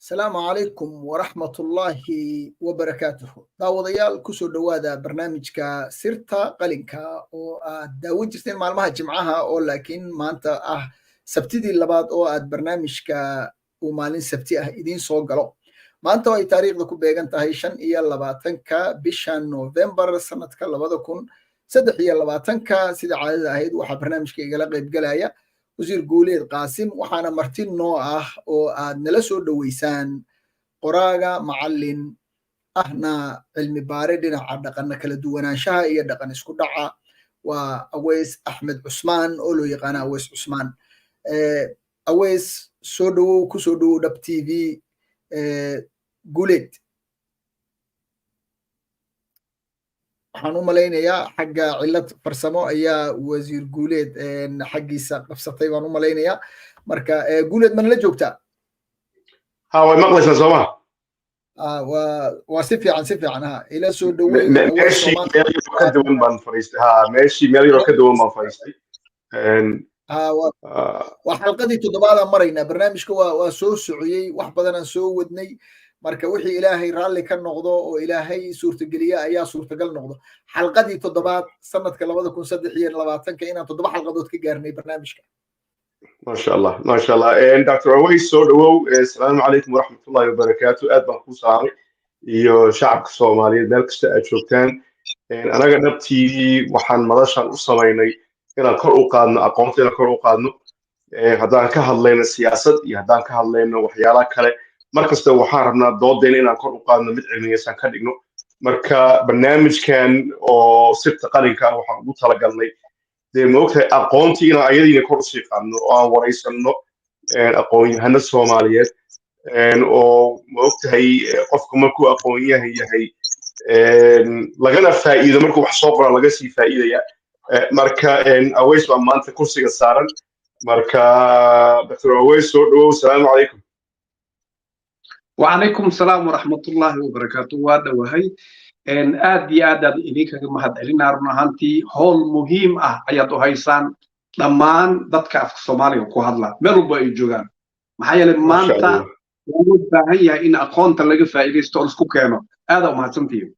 Asalaamu calaykum waraxmatullaahi wabarakaatuhu. Daawadayaal, kusoo dhowaada barnaamijka Sirta Qalinka oo aad daawan jirteen maalmaha Jimcaha, oo laakiin maanta ah Sabtidii labaad oo aad barnaamijka uu maalin Sabti ah idiin soo galo. Maanta oo ay taariikhda ku beegan tahay 25-ka bisha Novembar, sanadka 2023-ka, sida caadada ahayd waxaa barnaamijka igala qaybgalaya Wasiir Guuleed Qaasim, waxaana marti noo ah oo aad nala soo dhoweysaan qoraaga, macallin ahna cilmi baare dhinaca dhaqanna kala duwanaanshaha iyo dhaqan isku dhaca, waa Aweys Axmed Cusmaan oo loo yaqaana Aweys Cusmaan. Aweys, soo dhowow, kusoo dhowow Dhab TV. Guuleed, waxaan u malaynayaa xagga cillad farsamo ayaa Wasiir Guuleed xaggiisa qabsatay baan u malaynayaa. Marka Guuleed, ma nala joogtaa? Ha, way maqlaysaa sooma? Waa si fiican, si fiican. Ha, ila soo dhowey. Meeshii meel yaroo ka duwan baan fadhiistay. Ha, meeshii meel yaroo ka duwan baan fadhiistay. Waa xalqadii toddobaadaan maraynaa. Barnaamijka waa soo socoyey, wax badanaan soo wadnay. Marka wixii Ilaahay raalli ka noqdo oo Ilaahay suurtageliya ayaa suurtagal noqdo. Xalqadii toddobaad sanadka 2023-ka inaan 7 xalqadood ka gaarnay barnaamijka. Maasha Allah, maasha Allah. Dr Aweys, soo dhowow. Asalaamu calaykum waraxmatullahi wabarakaatu. Aad baan kuu saaray iyo shacabka Soomaaliyeed meel kasta aad joogtaan. Anaga Dhab TV waxaan madashan u samaynay inaan kor u qaadno aqoonta, inaan kor u qaadno. Haddaan ka hadlayno siyaasad iyo haddaan ka hadlayno waxyaalaha kale, mar kasta waxaan rabnaa doodayna inaan kor u qaadno, mid cilmiyeysan ka dhigno. Marka barnaamijkan oo Sirta Qalinka ah waxaan ugu talagalnay, dee maogtahay, aqoontii inaan ayadiina kor usii qaadno oo aan waraysanno aqoon-yahano Soomaaliyeed, oo maogtahay qofku markuu aqoon-yahan yahay lagana faa'iido, markuu wax soo qora laga sii faa'iidaya. Marka Aweys baa maanta kursiga saaran. Marka Dr Aweys, soo dhowow. Asalaamu calaykum. وعليكم السلام ورحمة الله وبركاته. Waa dhowahay, aad iyo aad aad idinkaga mahad celinaa. Run ahaantii howl muhiim ah ayaad u haysaan dhammaan dadka afka Soomaaliga ku hadla meel walba ay joogaan, maxaa yeelay maanta loo baahan yahay in aqoonta laga faa'iidaysto oo isku keeno. Aada u mahadsantihiin.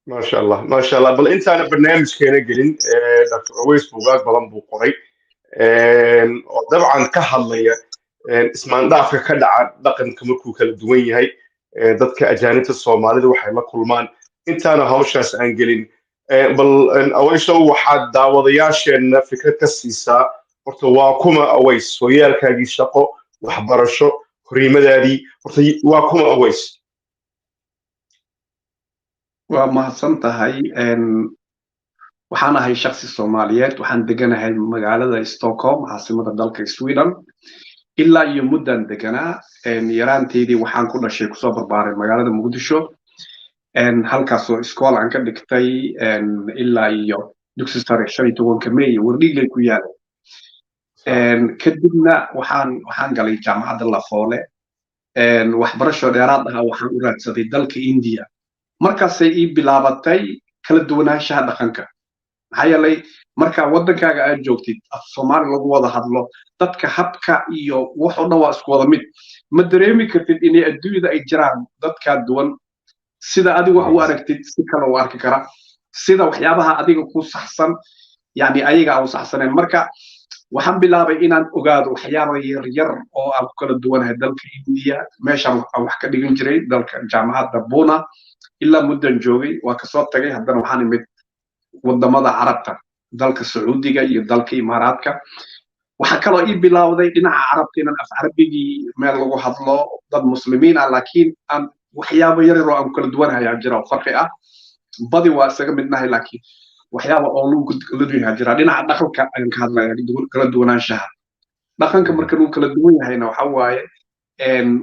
Maasha Allah, maasha Allah. Bal intaana barnaamijkeena gelin, Dr Aweys buugaag badan buu qoray oo dabcan ka hadlaya ismaandhaafka ka dhaca dhaqanka markuu kala duwan yahay, dadka ajaanibta Soomaalida waxay la kulmaan. Intaana hawshaas aan gelin, bal Aweysow, waxaad daawadayaasheenna fikrad ka siisaa horta waa kuma Aweys, sooyaalkaagii shaqo, waxbarasho, horiimadaadii, horta waa kuma Aweys? Waa mahadsan tahay. Waxaan ahay shaksi Soomaaliyeed. Waxaan deganahay magaalada Stockholm, caasimada dalka Sweden. Ilaa iyo muddan deganaa. Yaraanteydii waxaan ku dhashay, kusoo barbaaray magaalada Muqdisho, halkaasoo iskool aan ka dhigtay ilaa iyo dugsi sare, 15-ka May iyo Wardhiigley ku yaalay. Kadibna waxaan galay Jaamacadda Lafoole. Waxbarasho dheeraad ah waxaan u raadsaday dalka India. Markaasay ii bilaabatay kala duwanaanshaha dhaqanka, maxaa yeelay marka waddankaaga aad joogtid, af Soomaali lagu wada hadlo, dadka habka iyo wax oo dhan waa isku wada mid. Ma dareemi kartid inay adduunyada ay jiraan dadkaa duwan. Sida adigu wax u aragtid si kale u arki kara, sida waxyaabaha adiga ku saxsan yani ayaga aan u saxsaneen. Marka waxaan bilaabay inaan ogaado waxyaaba yaryar oo aan ku kala duwanahay dalka India, meeshaan aan wax ka dhigan jiray, dalka Jaamacadda Buna. Ilaa muddan joogay, waa kasoo tagay. Haddana waxaan imid wadamada Carabta, dalka Sacuudiga iyo dalka Imaaraadka. Waxaa kaloo ii bilowday dhinaca Carabta inaan af Carabigii meel lagu hadlo, dad Muslimiin ah, laakiin aan waxyaabo yaryar oo aan kala duwanahay jira oo farqi ah. Badi waa isaga midnahay, laakiin waxyaaba oo lagu kala duwan yahay jira. Dhinaca dhaqanka ayaan ka hadlaya, kala duwanaanshaha dhaqanka. Marka lagu kala duwan yahayna waxa waaye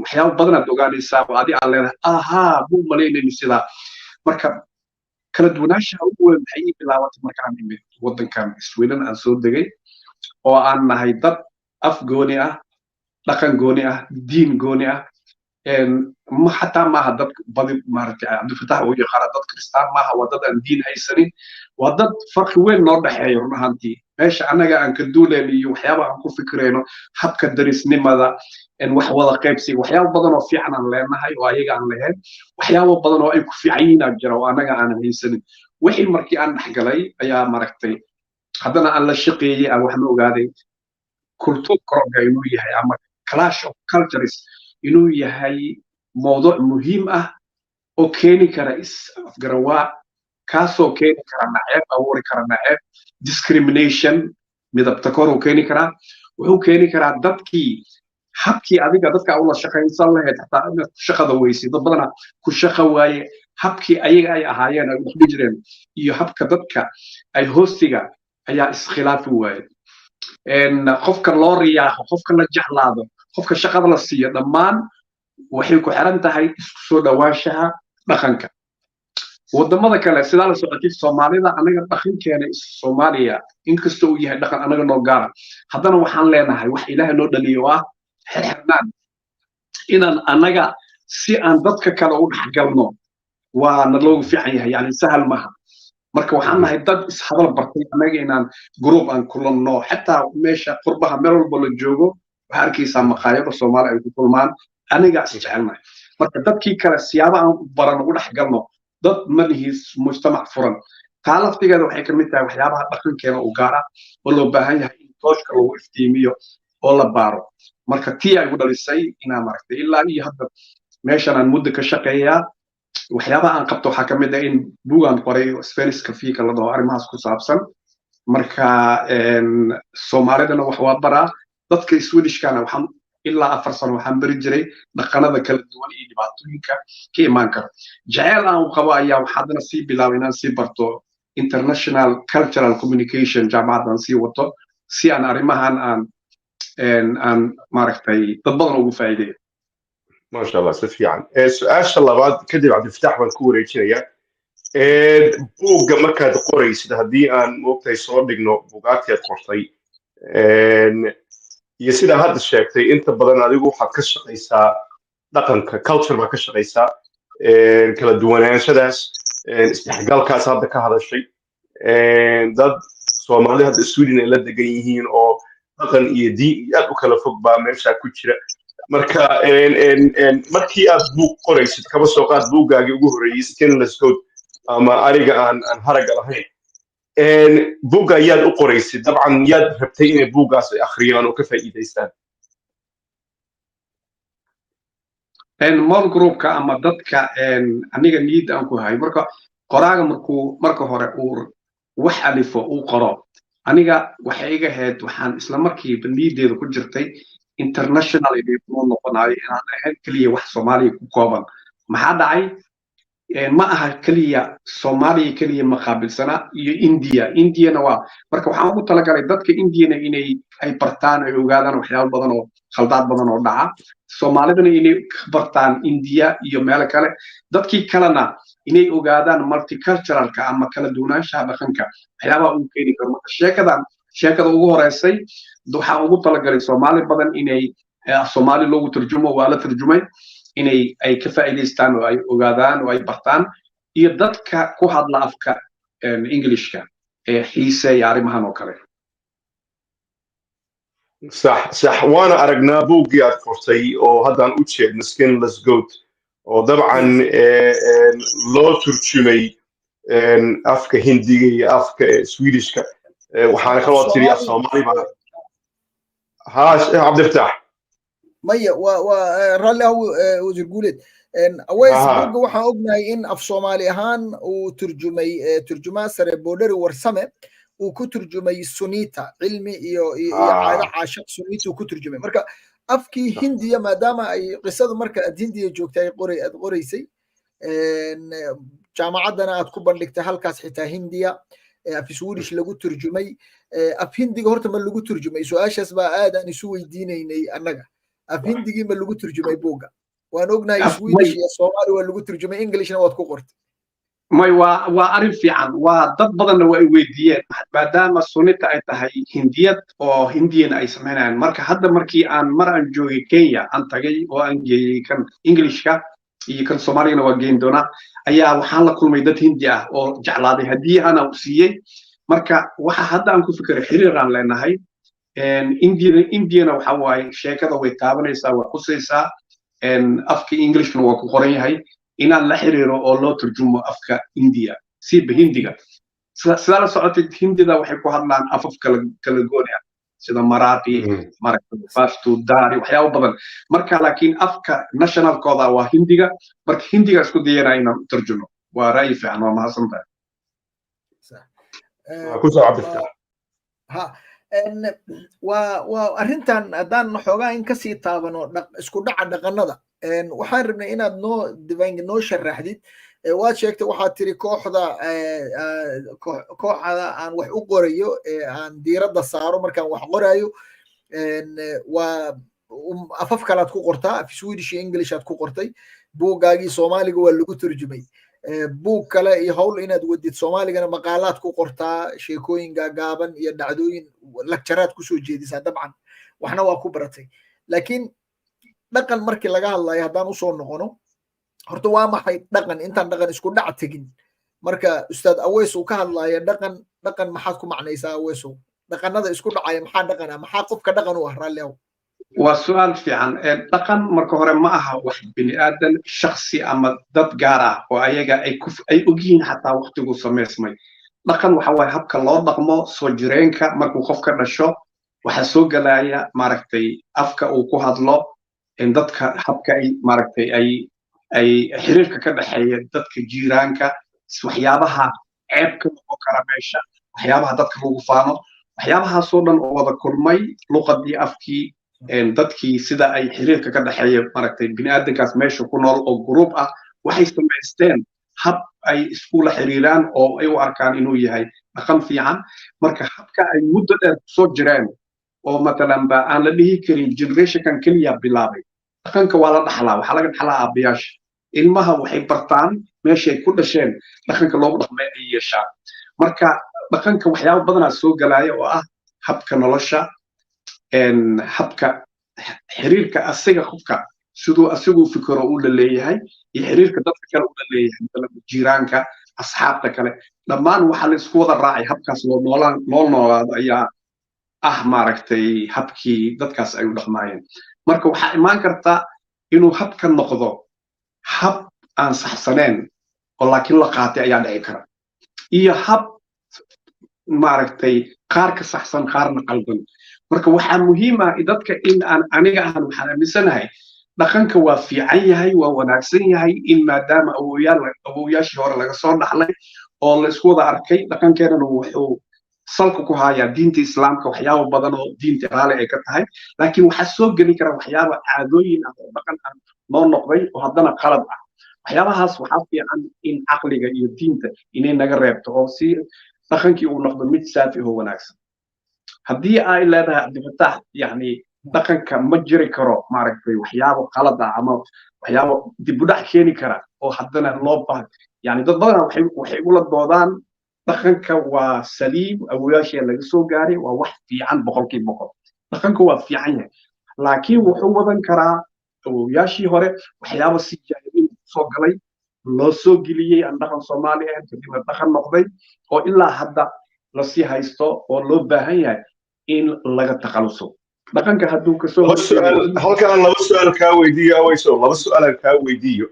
waxyaaba badan aad ogaanaysaa oo adi aad leedahay, ahaa buu malaynayni sidaa. Marka kala duwanaanshaha ugu weyn waxay ii bilaabatay markaan imid waddankan Sweden, aan soo degay, oo aan nahay dad af gooni ah, dhaqan gooni ah, diin gooni ah. Ma xataa maaha dad badi, maaragtay, Cabdifatax uu yaqaana, dad Kristaan maaha, waa dad aan diin haysanin, waa dad farqi weyn noo dhexeeyo run ahaantii. Meesha annaga aan ka duulayno iyo waxyaabaha aan ku fikirayno, habka darisnimada, wax wada qaybsiga, waxyaabo badan oo fiican aan leenahay oo ayaga aan lahayn, waxyaabo badan oo ay ku fiican yihiin aa jira oo annaga aanan haysanin. Wixii markii aan dhexgalay ayaa, maaragtay, haddana aan la shaqeeyey, aan waxna ogaaday kulturkrocka inuu yahay ama clash of cultures inuu yahay mowduuc muhiim ah oo keeni kara is afgarawaa, kaasoo keeni kara naceeb, abuuri kara naceeb, discrimination, midabta kor uu keeni karaa. Wuxuu keeni karaa dadkii habkii adiga dadka ula shaqaysan lahayd xataa inaad ku shaqada weysay. Dad badana ku shaqa waaye habkii ayaga ay ahaayeen, ay u dhaqmi jireen, iyo habka dadka ay hoostiga ayaa iskhilaafi waaye. Qofka loo riyaaqo, qofka la jeclaado, qofka shaqada la siiyo, dhammaan waxay ku xiran tahay isku soo dhowaanshaha dhaqanka wadamada kale. Sidaa la socotay, Soomaalida anaga dhaqankeena Soomaaliya, inkastoo uu yahay dhaqan anaga noo gaara, haddana waxaan leenahay wax Ilaahay noo dhaliyo oo ah xirxirnaan, inaan annaga si aan dadka kale u dhexgalno waa na loogu fiican yahay, yani sahal maaha. Marka waxaan nahay dad ishadal bartay annaga, inaan group aan kulanno. Xataa meesha qurbaha, meel walba la joogo, waxaa arkaysaa maqaayado Soomaali ay ku kulmaan. Aniga is jecelnahay. Marka dadkii kale siyaaba aan baran ugu dhex galno, dad ma lihi mujtamac furan. Taa laftigeeda waxay kamid tahay waxyaabaha dhaqankeena u gaara oo loo baahan yahay in tooshka lagu iftiimiyo oo la baaro. Marka tii ay igu dhalisay inaan, maaragtay, ilaa iyo hadda meeshan aan muddo ka shaqeeyaa. Waxyaabaha aan qabto waxaa kamid ah in buugaan qoray, Svenska fika la dhaho, arrimahaas ku saabsan. Marka Soomaalidana wax waa baraa, dadka Swedishkana waxaan ilaa 4 sano waxaan bari jiray dhaqanada kala duwan iyo dhibaatooyinka ka imaan kara. Jaceyl aan u qabo ayaa waxaa haddana sii bilaabay inaan sii barto international cultural communication, jaamacaddan sii wato, si aan arrimahan aan, maaragtay, dad badan ugu faa'iideeyo. Maasha Allah, si fiican. Su-aasha labaad kadib Cabdifatax baan ku wareejinaya. Buugga markaad qoraysid, haddii aan moogtahay soo dhigno buugaagtii aad qortay iyo sidaa hadda sheegtay, inta badan adigu waxaad ka shaqaysaa dhaqanka, culture baa ka shaqaysaa, kala duwanaanshadaas, isdhexgalkaas hadda ka hadashay. Dad Soomaali hadda Sweden ay la degan yihiin oo dhaqan iyo diin iyo aad u kala fog baa meesha ku jira. Marka markii aad buug qoraysid, kaba soo qaad buuggaagii ugu horreeyey, Skinless Goat ama ariga aan haragga lahayn, buugga yaad u qoraysid? Dabcan yaad rabtay inay buuggaas ay akhriyaan oo ka faa'iidaystaan? Mål groupka ama dadka aniga niyadda aan ku hayo, marka qoraaga markuu marka hore uu wax alifo, uu qoro, aniga waxay iga ahayd, waxaan isla markiiba niyaddeeda ku jirtay international inay noo noqonayo, inaan ahayn keliya wax Soomaaliya ku kooban. Maxaa dhacay? Ma aha keliya Soomaaliya keliya ma qaabilsana iyo India. Indiana waa marka waxaan ugu talagalay dadka Indiana inay ay bartaan, ay ogaadaan waxyaabo badan oo khaldaad badan oo dhaca, Soomaalidana inay ka bartaan India iyo meelo kale, dadkii kalena inay ogaadaan multiculturalka ama kala duwanaanshaha dhaqanka waxyaabaha uu keeni karo. Marka sheekadan, sheekada ugu horeysay, waxaan ugu talagalay Soomaali badan inay, Soomaali loogu turjumo, waa la turjumay, inay ay ka faa'iidaystaan oo ay ogaadaan oo ay bartaan, iyo dadka ku hadla afka Englishka ee xiiseeya arrimahan oo kale. Sax, waana aragnaa buuggii aad qortay oo haddaan u jeedno, Skinless Goat, oo dabcan loo turjumay afka Hindiga iyo afka Swedishka. Waxaana kaloo tiri af Soomaali baa ha. Cabdifatax. Maya, waa raalli ahow, Wasiir Guuleed Aweys. Buugga waxaan ognahay in af Soomaali ahaan uu turjumay turjumaan sare Boodheri Warsame, uu ku turjumay Sunita cilmi iyo caado caashaq Sunita uu ku turjumay. Marka afkii Hindiya, maadaama ay qisadu marka aad Hindiya joogtay ay qoray aad qoraysay, jaamacaddana aad ku bandhigtay halkaas, xitaa Hindiya af Swedish lagu turjumay, af Hindiga horta ma lagu turjumay? Su-aashaas baa aad aan isu weydiinaynay annaga. Af Hindigii ma lagu turjumay buugga? Waan ognahay Swedish iyo Soomaali waa lagu turjumay, Englishna waad ku qortay. May, waa arrin fiican. Waa dad badanna waa ay weydiiyeen, maadaama Sunita ay tahay Hindiyad oo Hindiyana ay samaynayaan. Marka hadda markii aan mar aan joogay Kenya, aan tagay oo aan geeyey kan Englishka iyo kan Soomaaligana waa geyn doonaa, ayaa waxaan la kulmay dad Hindi ah oo jeclaaday, hadiyahana u siiyey. Marka waxa hadda aan ku fikiray, xiriir aan leenahay Indiana. Indiana waxa waaye sheekada way taabanaysaa, way qusaysaa, afka Englishkana waa ku qoran yahay, inaan la xiriiro oo loo turjumo afka India, siiba Hindiga. Sidaa la socotid, Hindida waxay ku hadlaan afaf kala kala gooni ah, sida Marathi, maaragtay, Pashto, Dari, waxyaabo badan. Marka laakiin afka nationalkooda waa Hindiga. Marka Hindiga isku dayana inaan u turjumo. Waa ra'yi fiican, waa mahadsan tahay. Ku soo Cabdifatax. Ha, waa arrintan haddaan xoogaa in kasii taabano isku dhaca dhaqanada, waxaan rabnay inaad noo divine noo sharaxdid. Waad sheegtay, waxaad tiri kooxda aan wax u qorayo ee aan diiradda saaro markaan wax qorayo waa afaf kalaad ku qortaa, af Swedish iyo English aad ku qortay. Buuggaagii Soomaaliga waa lagu turjumay. Buug kale iyo howl inaad wadid, Soomaaligana maqaalaad ku qortaa, sheekooyin gaagaaban iyo dhacdooyin, lecture-aad kusoo jeedisaa. Dabcan waxna waa ku baratay, laakiin dhaqan markii laga hadlayo, haddaan usoo noqono, horta waa maxay dhaqan? Intaan dhaqan isku dhac tegin, marka Ustaad Aweys uu ka hadlayo dhaqan, dhaqan maxaad ku macnaysaa, Aweesow? Dhaqanada isku dhacaya maxaa dhaqan ah? Maxaa qofka dhaqan u ah? Raalli aw. Waa su-aal fiican. Dhaqan marka hore ma aha wax bini aadan shaksi ama dad gaar ah oo ayaga ay ku ay ogyihiin xataa waqtigu samaysmay. Dhaqan waxa waaye habka loo dhaqmo soo jireenka. Markuu qofka dhasho, waxaa soo gelaya, maaragtay, afka uu ku hadlo, dadka habka ay, maaragtay, ay xiriirka ka dhexeeya dadka jiiraanka, waxyaabaha ceeb ka noqon kara meesha, waxyaabaha dadka lagu faano, waxyaabahaasoo dhan oo wada kulmay, luqadii, afkii, dadkii, sida ay xiriirka ka dhexeeya, maaragtay, bini'aadankaas meesha ku nool oo group ah waxay samaysteen hab ay iskula xiriiraan oo ay u arkaan inuu yahay dhaqan fiican. Marka habka ay muddo dheer kusoo jireen oo matalan ba aan la dhihi karin generationkan keliya bilaabay. Dhaqanka waa la dhaxlaa, waxaa laga dhaxlaa aabbayaasha. Ilmaha waxay bartaan meeshay ku dhasheen dhaqanka loogu dhaqmay ay yeeshaan. Marka dhaqanka waxyaabo badanaa soo galaya oo ah habka nolosha, habka xiriirka asiga qofka siduu asigu fikiro uu la leeyahay iyo xiriirka dadka kale uu la leeyahay, matalan jiiraanka, asxaabta kale, dhammaan waxaa la isku wada raacay habkaas loo noolaan loo noolaado ayaa ah, maaragtay, habkii dadkaas ay u dhaqmaayeen. Marka waxaa imaan karta inuu habka noqdo hab aan saxsaneen oo laakiin la qaatay ayaa dhici kara, iyo hab, maaragtay, qaar ka saxsan, qaarna qaldan. Marka waxaa muhiim ah dadka in aan aniga ahan waxaan aaminsanahay dhaqanka waa fiican yahay, waa wanaagsan yahay, in maadaama awoyaal awowayaashii hore laga soo dhaxlay oo la isku wada arkay. Dhaqankeenana wuxuu salka ku hayaa diinta Islaamka, waxyaabo badan oo diinta raali ay ka tahay, laakiin waxaa soo geli kara waxyaaba caadooyin ah oo dhaqan ah noo noqday oo haddana qalad ah. Waxyaabahaas waxaa fiican in caqliga iyo diinta inay naga reebto oo si dhaqankii uu noqdo mid saafi oo wanaagsan. Haddii ay leedahay, Cabdifataax, yacni dhaqanka ma jiri karo, maaragtay, waxyaabo qalad ah ama waxyaabo dib u dhac keeni kara oo haddana loo baahan. Yani dad badanaa waxay ula doodaan dhaqanka waa saliim, awoyaashee laga soo gaaray, waa wax fiican 100%. Dhaqanka waa fiican yahay, laakiin wuxuu wadan karaa awoyaashii hore waxyaabo si jaahiliin soo galay, loo soo geliyey, aan dhaqan Soomaali ahayn, kadibna dhaqan noqday oo ilaa hadda lasii haysto oo loo baahan yahay in laga takhaluso. Dhaqanka hadduu kasoo Halkaan laba su-aal kaa weydiiyo, Aweyso, laba su-aalaan kaa weydiiyo.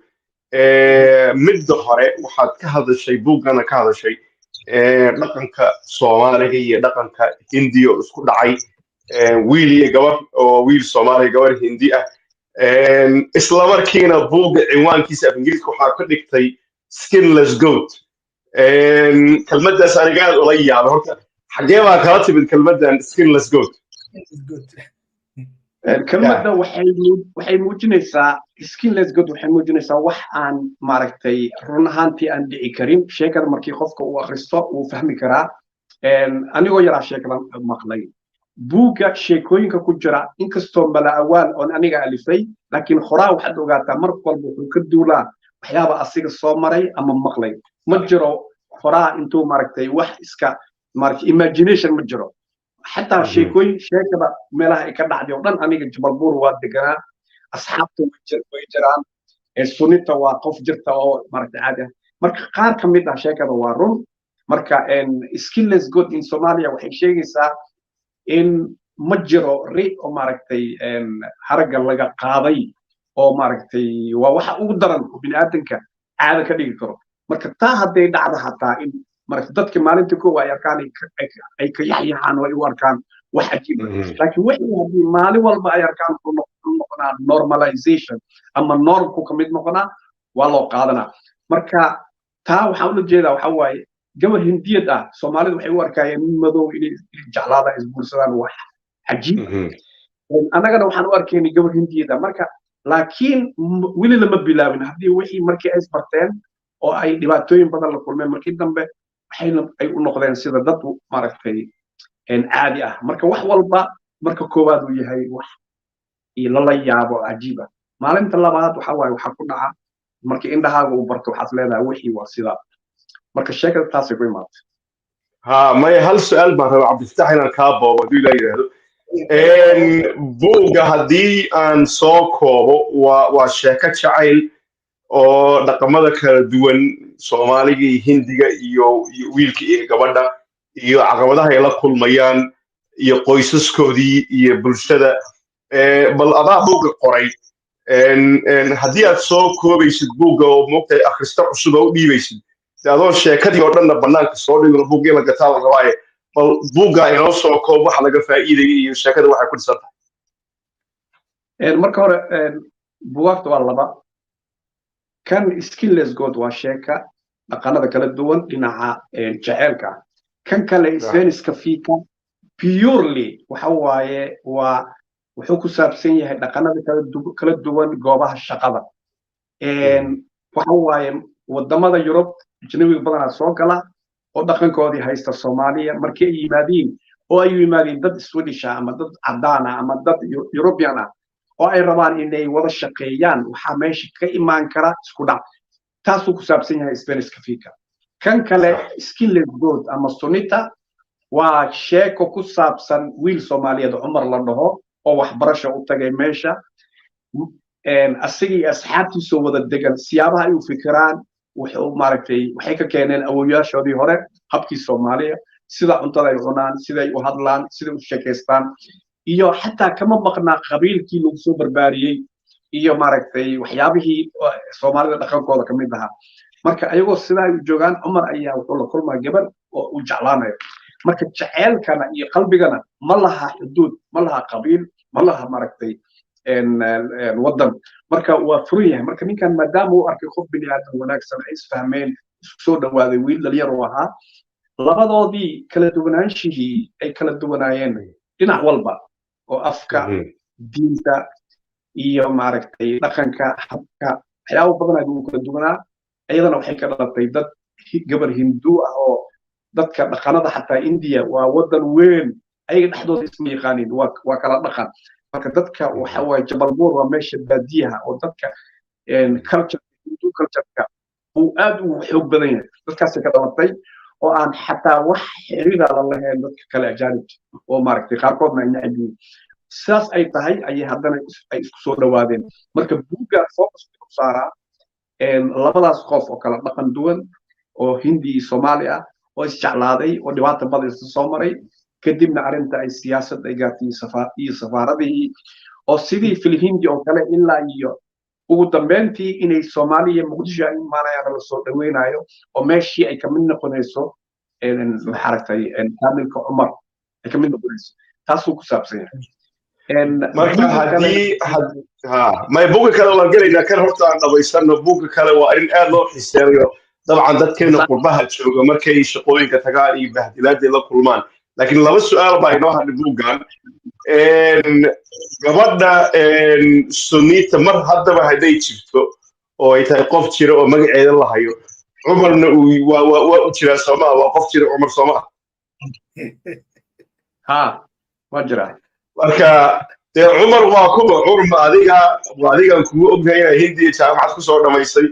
Midda hore, waxaad ka hadashay buuggana ka hadashay dhaqanka Soomaaliga iyo dhaqanka Hindiya oo isku dhacay, wiil iyo gabar, oo wiil Soomaaliya, gabar Hindi ah. Isla markiina buugga cinwaankiisa af Ingiriiska waxaa ka dhigtay "Skinless Goat". Kelmaddaas aniga aad ula yaabay. Horta xaggee baa kala timid kelmaddan "skinless goat"? Kelmadda waxay muujinaysaa, "skinless goat" waxay muujinaysaa wax aan, maaragtay, run ahaantii aan dhici karin. Sheekada markii qofka uu akhristo wuu fahmi karaa. Anigoo yaraa sheekadan maqlay. Buugga sheekooyinka ku jira, inkastoo mala awaal oon aniga alifay, laakiin horaa waxaad ogaataa mar walba wuxuu ka duulaa Waxyaaba asiga soo maray ama maqlay ma jiro. Qoraa intuu maaragtay wax iska maaragtay imagination ma jiro. Xataa sheekooyin, sheekada meelaha ay ka dhacday oo dhan, aniga Jabalbuur waa deganaa, asxaabta way jiraan. Sunita waa qof jirta oo maaragtay caadi ah. Marka qaar ka mid ah sheekada waa run. Marka Skinless Goat in Somalia waxay sheegaysaa in ma jiro ri oo maaragtay haragga laga qaaday oo maaragtay waa waxa ugu daran oo bini'aadanka caada ka dhigi karo. Marka taa hadday dhacdo, hataa in marka dadka maalinta kow ay arkaan ay ka yaxyaxaan oo ay u arkaan wax cajiib ah, laakiin wixii haddii maalin walba ay arkaan, wuxuu noqonaa normalization ama normku ka mid noqonaa, waa loo qaadanaa. Marka taa waxaan ula jeedaa waxa waaye, gabar Hindiyad ah Soomaalidu waxay u arkayeen nin madow inay jeclaadaan, isguursadaan, wax cajiib. Annagana waxaan u arkaynay gabar Hindiyad ah. Marka laakiin weli lama bilaabin. Haddii wixii markii ay isbarteen oo ay dhibaatooyin badan la kulmeen, markii dambe waxayna ay u noqdeen sida dad maaragtay caadi ah. Marka wax walba marka koowaad uu yahay wax lala yaabo, cajiib ah. Maalinta labaad waxa waaye waxaa ku dhaca markii indhahaaga uu barto, waxaad leedahay wixii waa sidaa. Marka sheekada taasay ku imaatay. Ha, maya, hal su-aal baan rabaa, Cabdifatax, inaan kaa boobo hadduu ilaa yidhaahdo. Buugga haddii aan soo koobo, waa sheeko jacayl oo dhaqamada kala duwan, Soomaaliga iyo Hindiga iyo wiilka iyo gabadha iyo caqabadaha ay la kulmayaan iyo qoysaskoodii iyo bulshada. Bal adaa buugga qoray, haddii aad soo koobaysid buugga oo moogtahay akhrista cusub oo u dhiibaysid, de adoo sheekadii oo dhanna bannaanka soo dhigno, buugga in la gataa la rabaaye, bal buugga inoo soo koob waxa laga faa'iidaya iyo sheekada waxay ku dhisan tahay. Marka hore bugaagta waa laba. Kan Skinless Goat waa sheeka dhaqanada kala duwan dhinaca jaceylka. Kan kale, Svenska Fika, purely waxa waaye waa wuxuu ku saabsan yahay dhaqanada kala duwan goobaha shaqada. Waxa waaye wadamada Yurub ajnabiga badanaa soo gala oo dhaqankoodii haysta. Soomaaliya markii ay yimaadiin oo ay yimaadiin dad Swedish ah ama dad cadaan ah ama dad European ah oo ay rabaan inay wada shaqeeyaan, waxaa meesha ka imaan kara isku dhac. Taasuu ku saabsan yahay Svenska Fika. Kan kale, Skinless Goat ama Sunita, waa sheeko ku saabsan wiil Soomaaliyeed, Cumar la dhaho, oo waxbarasho u tagay meesha. Asagii asxaabtiisoo wada degan, siyaabaha ay u fikiraan, wuxuu maaragtay waxay ka keeneen awowayaashoodii hore, habkii Soomaaliya, sida cuntada ay cunaan, siday u hadlaan, siday u sheekaystaan, iyo xataa kama maqnaa qabiilkii lagu soo barbaariyey iyo maaragtay waxyaabihii Soomaalida dhaqankooda ka mid ahaa. Marka ayagoo sidaa ay u joogaan, Cumar ayaa wuxuu la kulmaa gabar oo uu jeclaanayo. Marka jaceylkana iyo qalbigana ma laha xuduud, ma laha qabiil, ma laha maaragtay waddan. Marka waa furan yahay. Marka ninkan maadaama uu arkay qof bini aadam wanaagsan, ay isfahmeen, isku soo dhawaaday, wiil dhalinyar uu ahaa, labadoodii kala duwanaanshihii ay kala duwanaayeen dhinac walba oo afka, diinta iyo maaragtay dhaqanka, habka, waxyaabo badan ay ugu kala duwanaa. Iyadana waxay ka dhalatay dad gabar Hinduu ah oo dadka dhaqanada, xataa India waa waddan weyn, ayaga dhexdooda isma yaqaanin, waa kala dhaqan. Marka dadka waxa waaye Jabalbuur waa meesha baadiyaha oo dadka culture, Hindu cultureka uu aad ugu xoog badan yahay. Dadkaasay ka dhalatay oo aan xataa wax xiriira la lahayn dadka kale ajaanibta oo maaragtay qaarkoodna ay necab yihiin. Sidaas ay tahay ayay haddana ay isku soo dhawaadeen. Marka buugga focus ku saaraa labadaas qof oo kala dhaqan duwan oo Hindi iyo Soomaali ah oo isjeclaaday oo dhibaata badan isla soo maray, kadibna arrinta ay siyaasad ay gaartay iyo safaaradihii oo sidii Filhindi oo kale, ilaa iyo ugu dambeyntii inay Soomaaliya Muqdisho ay imaanayaan, la soo dhaweynayo oo meeshii ay kamid noqonayso, maxaragtay, kaamilka Cumar ay kamid noqonayso. Taasuu ku saabsan yahay. Marka haddii ha may buugga kale waan gelaynaa, kan horta aan dhamaysano. Buugga kale waa arrin aad loo xiiseeyo dabcan, dadkeena qurbaha jooga markay shaqooyinka tagaan iyo bahdilaadii la kulmaan. Laakiin laba su'aal baa inoo hadhay buuggan. Gabadha Sunita mar haddaba hadday jirto oo ay tahay qof jira oo magaceeda la hayo, Cumarna uu waa u jiraa soomaa? Waa qof jira Cumar, soomaa? Ha, waa jiraa. Marka dee Cumar waa kuma? Cumar ma adiga? Ma adigaan kugu ognahay inaad Hindiya jaamacad kusoo dhamaysay?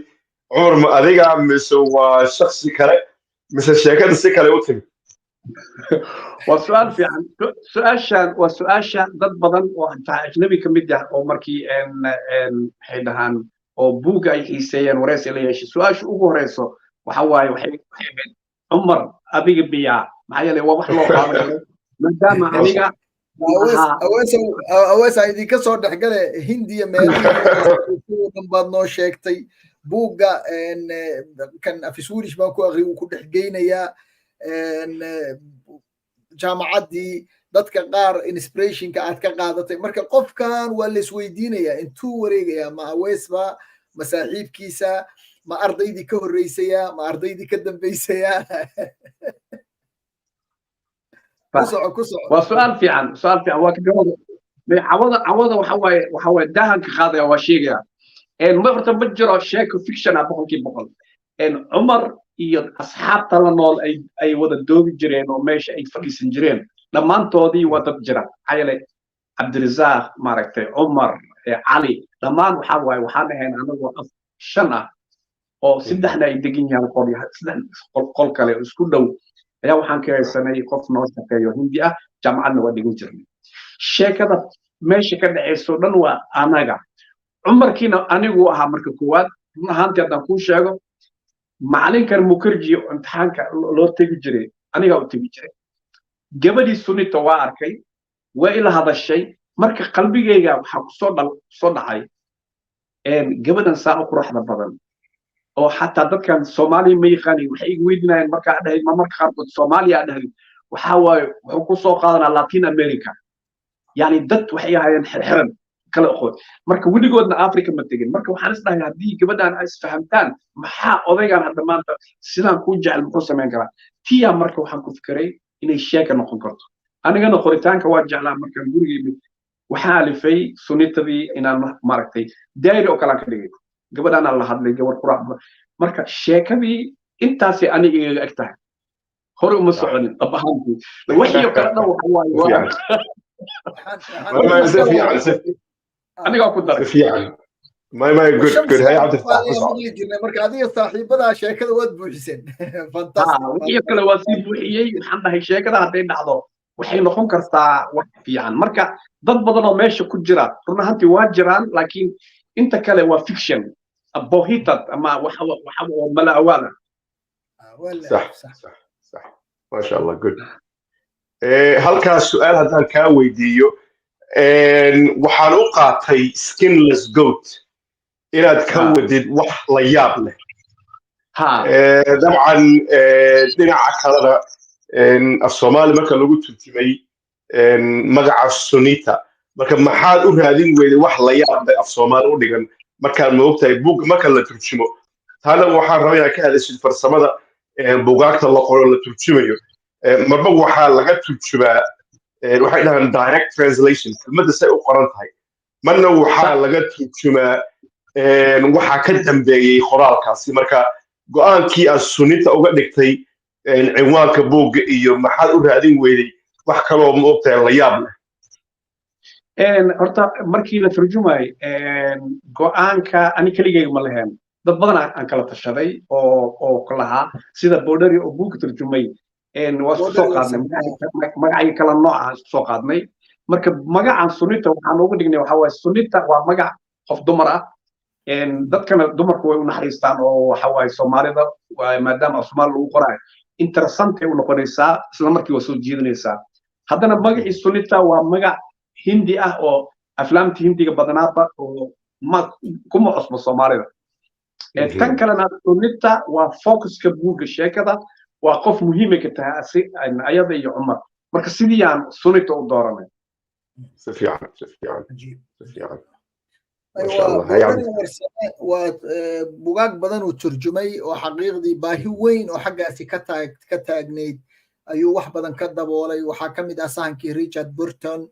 Cumar ma adiga mise waa shaksi kale mise sheekada si kale u timi? Waa su-aal fiican. Su-aashan waa su-aasha dad badan oo xataa ajnabi ka mid ah oo markii, maxay dhahaan, oo buugga ay xiiseeyeen wareys la yeeshay, su-aasha ugu horeyso waxa waaye waxay ahayd: "Cumar adiga biyaa?" Maxaa yeelay waa wax loo qaadan karo maadaama aniga Aweesa idinka soo dhexgale. Hindiya meelihii dhan baad noo sheegtay. Buugga kan af Swedish baan ku akri, wuu ku dhex geynayaa jaamacaddii, dadka qaar inspirationka aad ka qaadatay. Marka qofkan waa la isweydiinayaa intuu wareegayaa: ma Aweesba, ma saaxiibkiisa, ma ardaydii ka horreysaya, ma ardaydii ka dambeysaya? Ku soco, ku soco. Waa su-aal fiican, su-aal fiican. Waa ka gabada cawada. Cawada waxa waaye dahanka qaadaya, waa sheegaya. Ma horta ma jiro sheeko fiction ah 100%. Cumar iyo asxaabta la nool ay wada doogi jireen oo meesha ay fadhiisan jireen, dhammaantoodii waa dad jira. Maxaa yeelay Cabdirasaaq, maaragtay, Cumar, Cali, dhammaan waxaa waaye waxaan ahayn anagoo af shan ah oo saddexna ay degan yihiin qol, saddex qol kale oo isku dhow ayaa waxaan ka haysanay qof noo shaqeeyo Hindi ah. Jaamacadna waa dhigan jirnay. Sheekada meesha ka dhacayso dhan waa anaga. Cumarkiina anigu ahaa. Marka koowaad, run ahaantii haddaan kuu sheego, macalinkan Mukerji imtixaanka loo tegi jiray anigaa u tegi jiray. Gabadhii Sunita waa arkay, waa ila hadashay. Marka qalbigayga waxaa kusoo dhal kusoo dhacay gabadhan saa u quruxda badan oo xataa dadkan Soomaaliya ma yaqaanin. Waxay iga weydiinayaan markaa dhahay ma marka qaarkood Soomaaliya dhahay, waxaa waaye wuxuu ku soo qaadanaa Latin America. Yani dad waxay ahaayeen xirxiran, kala aqoon, marka weligoodna Africa ma tegin. Marka waxaan is dhahay, haddii gabadhan ay isfahamtaan, maxaa odaygan hadda maanta sidaan kuu jecel muxuu samayn karaa? Tiyaa marka waxaan ku fikiray inay sheeka noqon karto. Anigana qoritaanka waa jeclaa. Markaan guriga imid waxaan alifay Sunitadii inaan, maaragtay, diary oo kale aan ka dhigay. Gabadhaanaan la hadlay, gabar quraac. Marka sheekadii intaasay aniga igaga eg tahay, hore uma soconin. Dhab ahaantii wixii oo kale dhan waxa waaye anigaa ku daray. Fiican. May, may, good, good. Hay, Cabdifataax. Maqli jirnay. Marka adiga saaxiibadaa sheekada waad buuxiseen. Wixii kale waa sii buuxiyey. Waxaan dhahay sheekada hadday dhacdo waxay noqon kartaa wax fiican. Marka dad badan oo meesha ku jira run ahaantii waa jiraan, laakiin inta kale waa fiction, påhittad ama waxa oo mala awaala. Sax, maasha Allah, good. Halkaas su-aal haddaan kaa weydiiyo, waxaan u qaatay skinless goat inaad ka wadid wax la yaab leh. Dabcan dhinaca kalena af Soomaali marka lagu turjumay magaca Sunita, marka maxaad u raadin weyday wax la yaab leh af Soomaali u dhigan? Markaad moogtahay buug marka la turjumo, taana waxaan rabaa inaad ka hadashid farsamada bugaagta la qoro, la turjumayo. Marba waxaa laga turjumaa, waxay dhahaan direct translation, kelmadda say u qoran tahay. Marna waxaa laga turjumaa waxaa ka dambeeyey qoraalkaasi. Marka go'aankii aad Sunita uga dhigtay cinwaanka buugga iyo maxaad u raadin weyday wax kaloo, maogtahay, la yaab leh? Horta markii la turjumay, go'aanka ani keligayga ma lahayn. Dad badan aan kala tashaday oo lahaa, sida Borderi oo buugga turjumay. Waa isku soo qaadnay magacyo kala nooc ah, isku soo qaadnay. Marka magacan Sunita waxaan uga dhignay waxa waaye Sunita waa magac qof dumar ah, dadkana dumarku way u naxariistaan oo waxa waaye Soomaalida, maadaama af Soomaali lagu qoraayo, interessantay u noqonaysaa, isla markii waa soo jiidanaysaa. Haddana magacii Sunita waa magac Hindi ah oo aflaamta Hindiga badanaaba oo ma kuma cusbo Soomaalida. Tan kalena Sunita waa focuska buugga, sheekada waa qof muhiimay ka tahay ayada iyo Cumar. Marka sidii aan Sunita u dooranay. Si fiican, si fiican, si fiican. Waa bugaag badan uu turjumay oo xaqiiqdii baahi weyn oo xaggaasi ka taagnayd ayuu wax badan ka daboolay. Waxaa ka mid ah sahankii Richard Burton,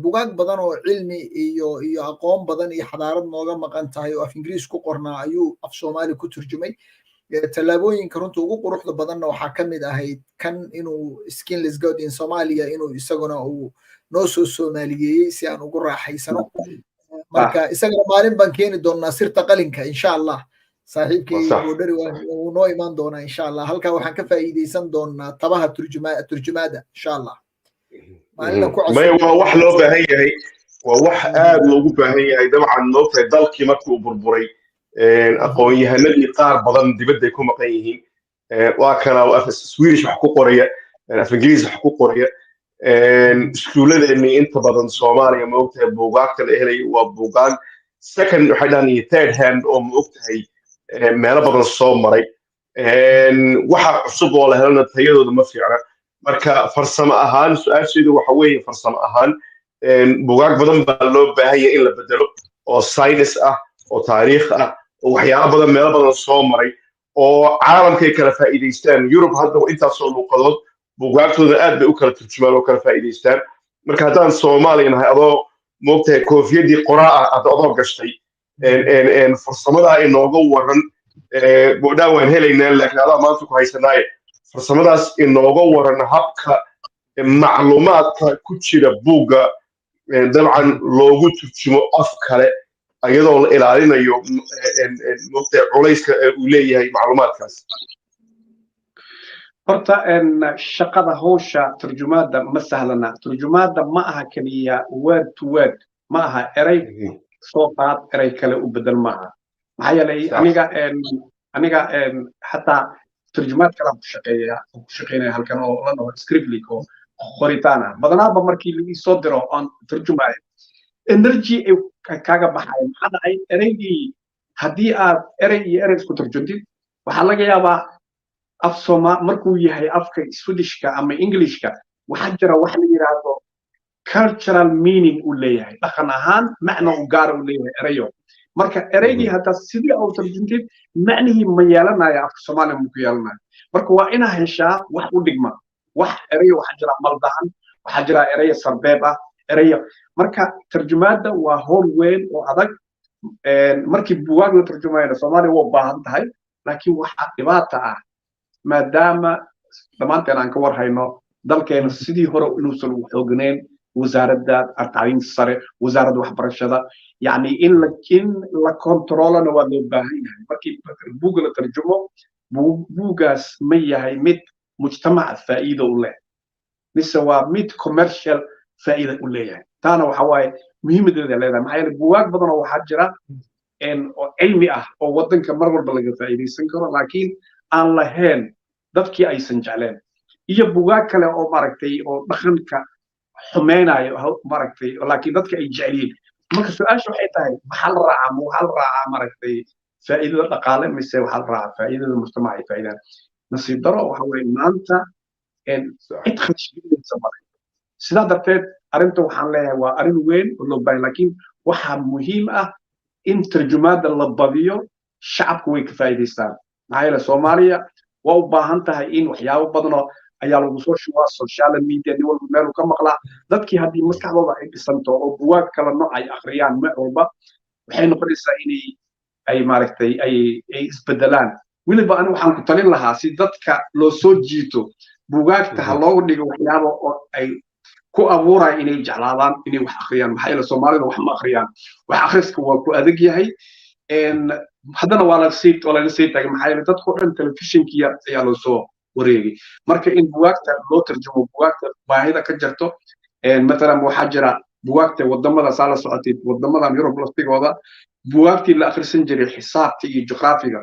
bugaag badan oo cilmi iyo aqoon badan iyo xadaarad nooga maqan tahay oo af Ingiriis ku qornaa ayuu af Soomaali ku turjumay. Tallaabooyinka runta ugu quruxda badanna waxaa ka mid ahayd kan inuu Skinless Goat in Somalia inuu isaguna uu noo soo soomaaliyeeyey si aan ugu raaxaysano. Marka isagana maalin baan keeni doonaa, sirta qalinka, insha Allah. Saaxiibkii Boodhari wuu noo imaan doonaa, insha Allah. Halkaa waxaan ka faa'iideysan doonaa tabaha turjumaada, insha Allah. Maya, waa wax loo baahan yahay, waa wax aad loogu baahan yahay. Dabcan, moogtahay, dalkii markii uu burburay, aqoon-yahanadii qaar badan dibadday ku maqan yihiin. Waa kana af Swedish wax ku qoraya, af Ingiriis wax ku qoraya. Iskuulladeennii inta badan Soomaaliya, moogtahay, buugaagta la helay waa buugaag second, waxay dhahan, iyo third hand oo, moogtahay, meelo badan soo maray. Waxa cusub oo la helana tayadooda ma fiicna. Marka farsamo ahaan, su-aasheedu waxa weeye, farsamo ahaan bugaag badan baa loo baahan yahay in la bedelo, oo science ah, oo taariikh ah, oo waxyaalo badan meelo badan soo maray, oo caalamkay kala faa'iidaystaan. Yurub hadda intaasoo luuqadood bugaagtooda aad bay u kala turjumaan oo kala faa'iidaystaan. Marka haddaan Soomaaliya nahay, adoo, moogtahay, koofiyadii qoraa ah adoo gashtay, farsamadaa inooga waran. Boodhaan waan helaynaa, laakiin adaa maanta ku haysanaaye, farsamadaas inooga waran, habka macluumaadka ku jira buugga dabcan loogu turjumo af kale, iyadoo la ilaalinayo, moogtahay, culayska uu leeyahay macluumaadkaas. Horta shaqada hawsha turjumaadda ma sahlana. Turjumaadda ma aha keliya word to word, ma aha erey soo qaad, erey kale u bedel maaha. Maxaa yeelay aniga xataa turjumaad kalaan ku shaqeeya, ku shaqeynaya halkan, oo la dhaho skriftlig, oo qoritaan ah. Badanaaba markii lagu soo diro oon turjumayo, energy ay kaaga baxayo. Maxaa dhacay? Ereygii haddii aad erey iyo erey isku turjuntid, waxaa laga yaabaa af Soma markuu yahay afka Swedishka ama Englishka, waxaa jira wax la yidhaahdo cultural meaning uu leeyahay, dhaqan ahaan macna u gaara uu leeyahay erayo. Marka ereygii haddaa sidii u tarjuntid, macnihii ma yeelanayo, afka Soomaaliya ma ku yeelanayo. Marka waa inaa heshaa wax u dhigma. Wax erayo waxaa jira maldahan, waxaa jira erayo sarbeeb ah, erayo. Marka tarjumaadda waa howl weyn oo adag. Markii buwaag la tarjumayna, Soomaaliya waa u baahan tahay, laakiin waxaa dhibaata ah, maadaama dhammaanteen aan ka war hayno dalkeena sidii hore inuusan u xoognayn, wasaaradda tacliinta sare, wasaaradda waxbarashada, yacni in la kontroolana waa loo baahan yahay. Markii buugga la tarjumo, buuggaas ma yahay mid mujtamaca faa'iido u leh mise waa mid commercial faa'iida u leeyahay? Taana waxa waaye muhiimadeeda leedahay. Maxaa yeelay buwaag badan oo waxaa jira oo cilmi ah oo waddanka mar walba laga faa'iidaysan karo, laakiin aan lahayn dadkii aysan jecleen, iyo bugaag kale oo, maaragtay, oo dhaqanka xumeynayo, maaragtay, laakiin dadka ay jecel yihiin. Marka su-aasha waxay tahay, maxaa la raacaa? Ma waxaa la raacaa, maaragtay, faa'iidada dhaqaale, mise waxaa la raacaa faa'iidada mujtamaca ay faa'iidaan? Nasiib daro waxa weeye maanta cid khashgelinaysa male. Sidaa darteed arrinta waxaan leeyahay waa arrin weyn oo loo baahan, laakiin waxaa muhiim ah in tarjumaadda la badiyo. Shacabku way ka faa'iidaystaan, maxaa yeele Soomaaliya waa u baahan tahay in waxyaabo badanoo ayaa lagu soo shubaa social media, nin walba meeluu ka maqlaa. Dadkii haddii maskaxdooda ay dhisanto oo buwaag kala nooc ay akhriyaan mar walba, waxay noqonaysaa inay ay, maaragtay, ay isbedelaan. Weliba ani waxaan ku talin lahaa, si dadka loo soo jiito, bugaagta ha loogu dhigo waxyaabo oo ay ku abuuraya inay jeclaadaan inay wax akhriyaan. Maxaa yeele Soomaalida wax ma akhriyaan, wax akhriska waa ku adag yahay. Haddana waa laga sii taagay, maxaa yeele dadkoo dhan telefishinkiya ayaa loo soo wareegay. Marka in bugaagta loo tarjumo bugaagta baahida ka jirto, matalan waxaa jira bugaagta wadamada saa la socotay, wadamadan Yurub laftigooda, bugaagtii la akhrisan jiray xisaabta iyo juqraafiga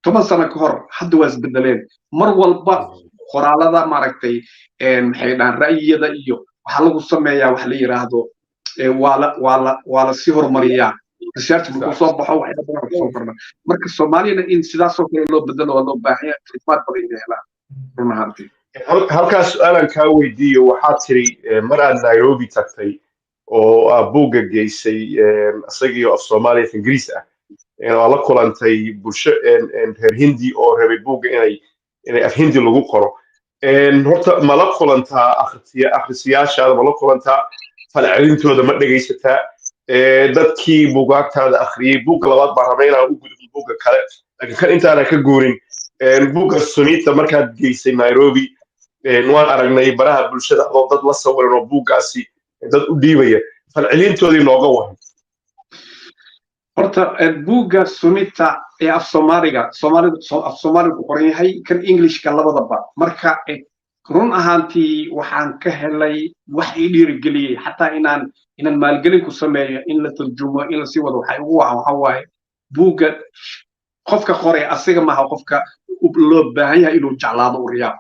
10 sano ka hor, hadda waa isbedeleen. Mar walba qoraalada, maaragtay, maxay dhahaan, ra'yiyada iyo waxaa lagu sameeyaa wax la yiraahdo waa la sii horumariyaa. Research markuu soo baxo, waxyaabo badan kusoo kordha. Marka Soomaaliyana in sidaasoo kale loo bedelo waa loo baahan yahay, khidmaad badan inay helaan run ahaantii. Halkaas su-aalan kaa weydiiyo. Waxaad tiri mar aad Nairobi tagtay oo aad buugga geysay isagiio af Soomaaliya af Ingiriis ah, oo la kulantay bulsho reer Hindi oo rabay buugga inay af Hindi lagu qoro. Horta ma la kulantaa akhrisiyaashaada? Ma la kulantaa? Falcelintooda ma dhegaysataa, dadkii buugaagtaada akhriyey? Buugga labaad baan rabay inaan u gudubno, buugga kale, laakiin kan intaanan ka guurin, buugga Sunita markaad geysay Nairobi, waan aragnay baraha bulshada adoo dad la sawiran oo buuggaasi dad u dhiibaya. Falcelintoodii nooga waran. Horta Horta buugga Sunita ee af Soomaaliga, Soomaalida af Soomaaliga ku qoran yahay, kan Englishka labadaba. Marka run ahaantii waxaan ka helay wax ii dhiirigeliyey xataa inaan maalgelin ku sameeyo in la turjumo, in la sii wado. Waxay ugu wacan waxa waaye buugga qofka qoray asiga maaha qofka loo baahan yahay inuu jeclaado u riyaabo.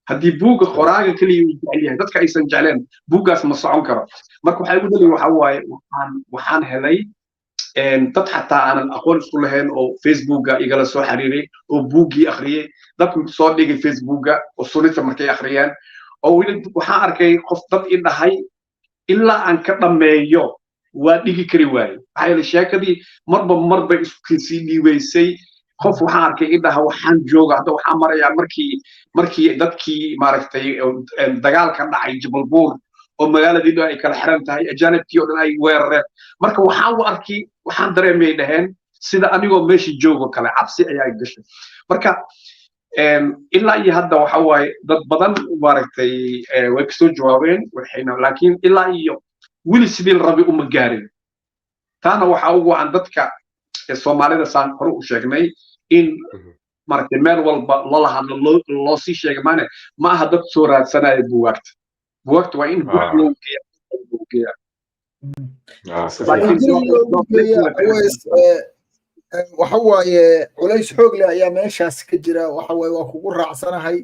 Haddii buugga qoraaga keliya uu jecel yahay, dadka aysan jecleen, buuggaas ma socon karo. Marka waxaa igu dhaliya waxa waaye waxaan helay dad xataa aanan aqoon isku lahayn oo Facebooka igala soo xiriiray oo buuggii akhriyey, dad soo dhigay Facebooka oo Sunita markay akhriyeen, oo weli waxaan arkay qof dad i dhahay ilaa aan ka dhammeeyo waa dhigi kari waaye, maxaa yeelay sheekadii marba marba isku sii dhiibaysay. Qof waxaan arkay i dhaha waxaan jooga hadda, waxaan marayaa markii dadkii maaragtay dagaalka dhacay Jabalbuur oo magaaladii dhan ay kala xiran tahay, ajaanibkii oo dhan ay weerareen. Marka waxaan u arkay, waxaan dareemay dhaheen sida anigoo meesha joogo kale, cabsi ayaa gashay. Marka ilaa iyo hadda waxa waaye dad badan maaragtay way kasoo jawaabeen waxayna, laakiin ilaa iyo weli sidii la rabay uma gaarin. Taana waxaa ugu wacan dadka Soomaalida, saan hore u sheegnay, in maaragtay meel walba lala hadlo, loo sii sheegay maane ma aha dad soo raadsanaya buugaagta. Buugaagta waa in guri loo geeya loo geeya. Loogu geeya. Waxa waaye culays xoog leh ayaa meeshaas ka jira. Waxa waaye waa kugu raacsanahay,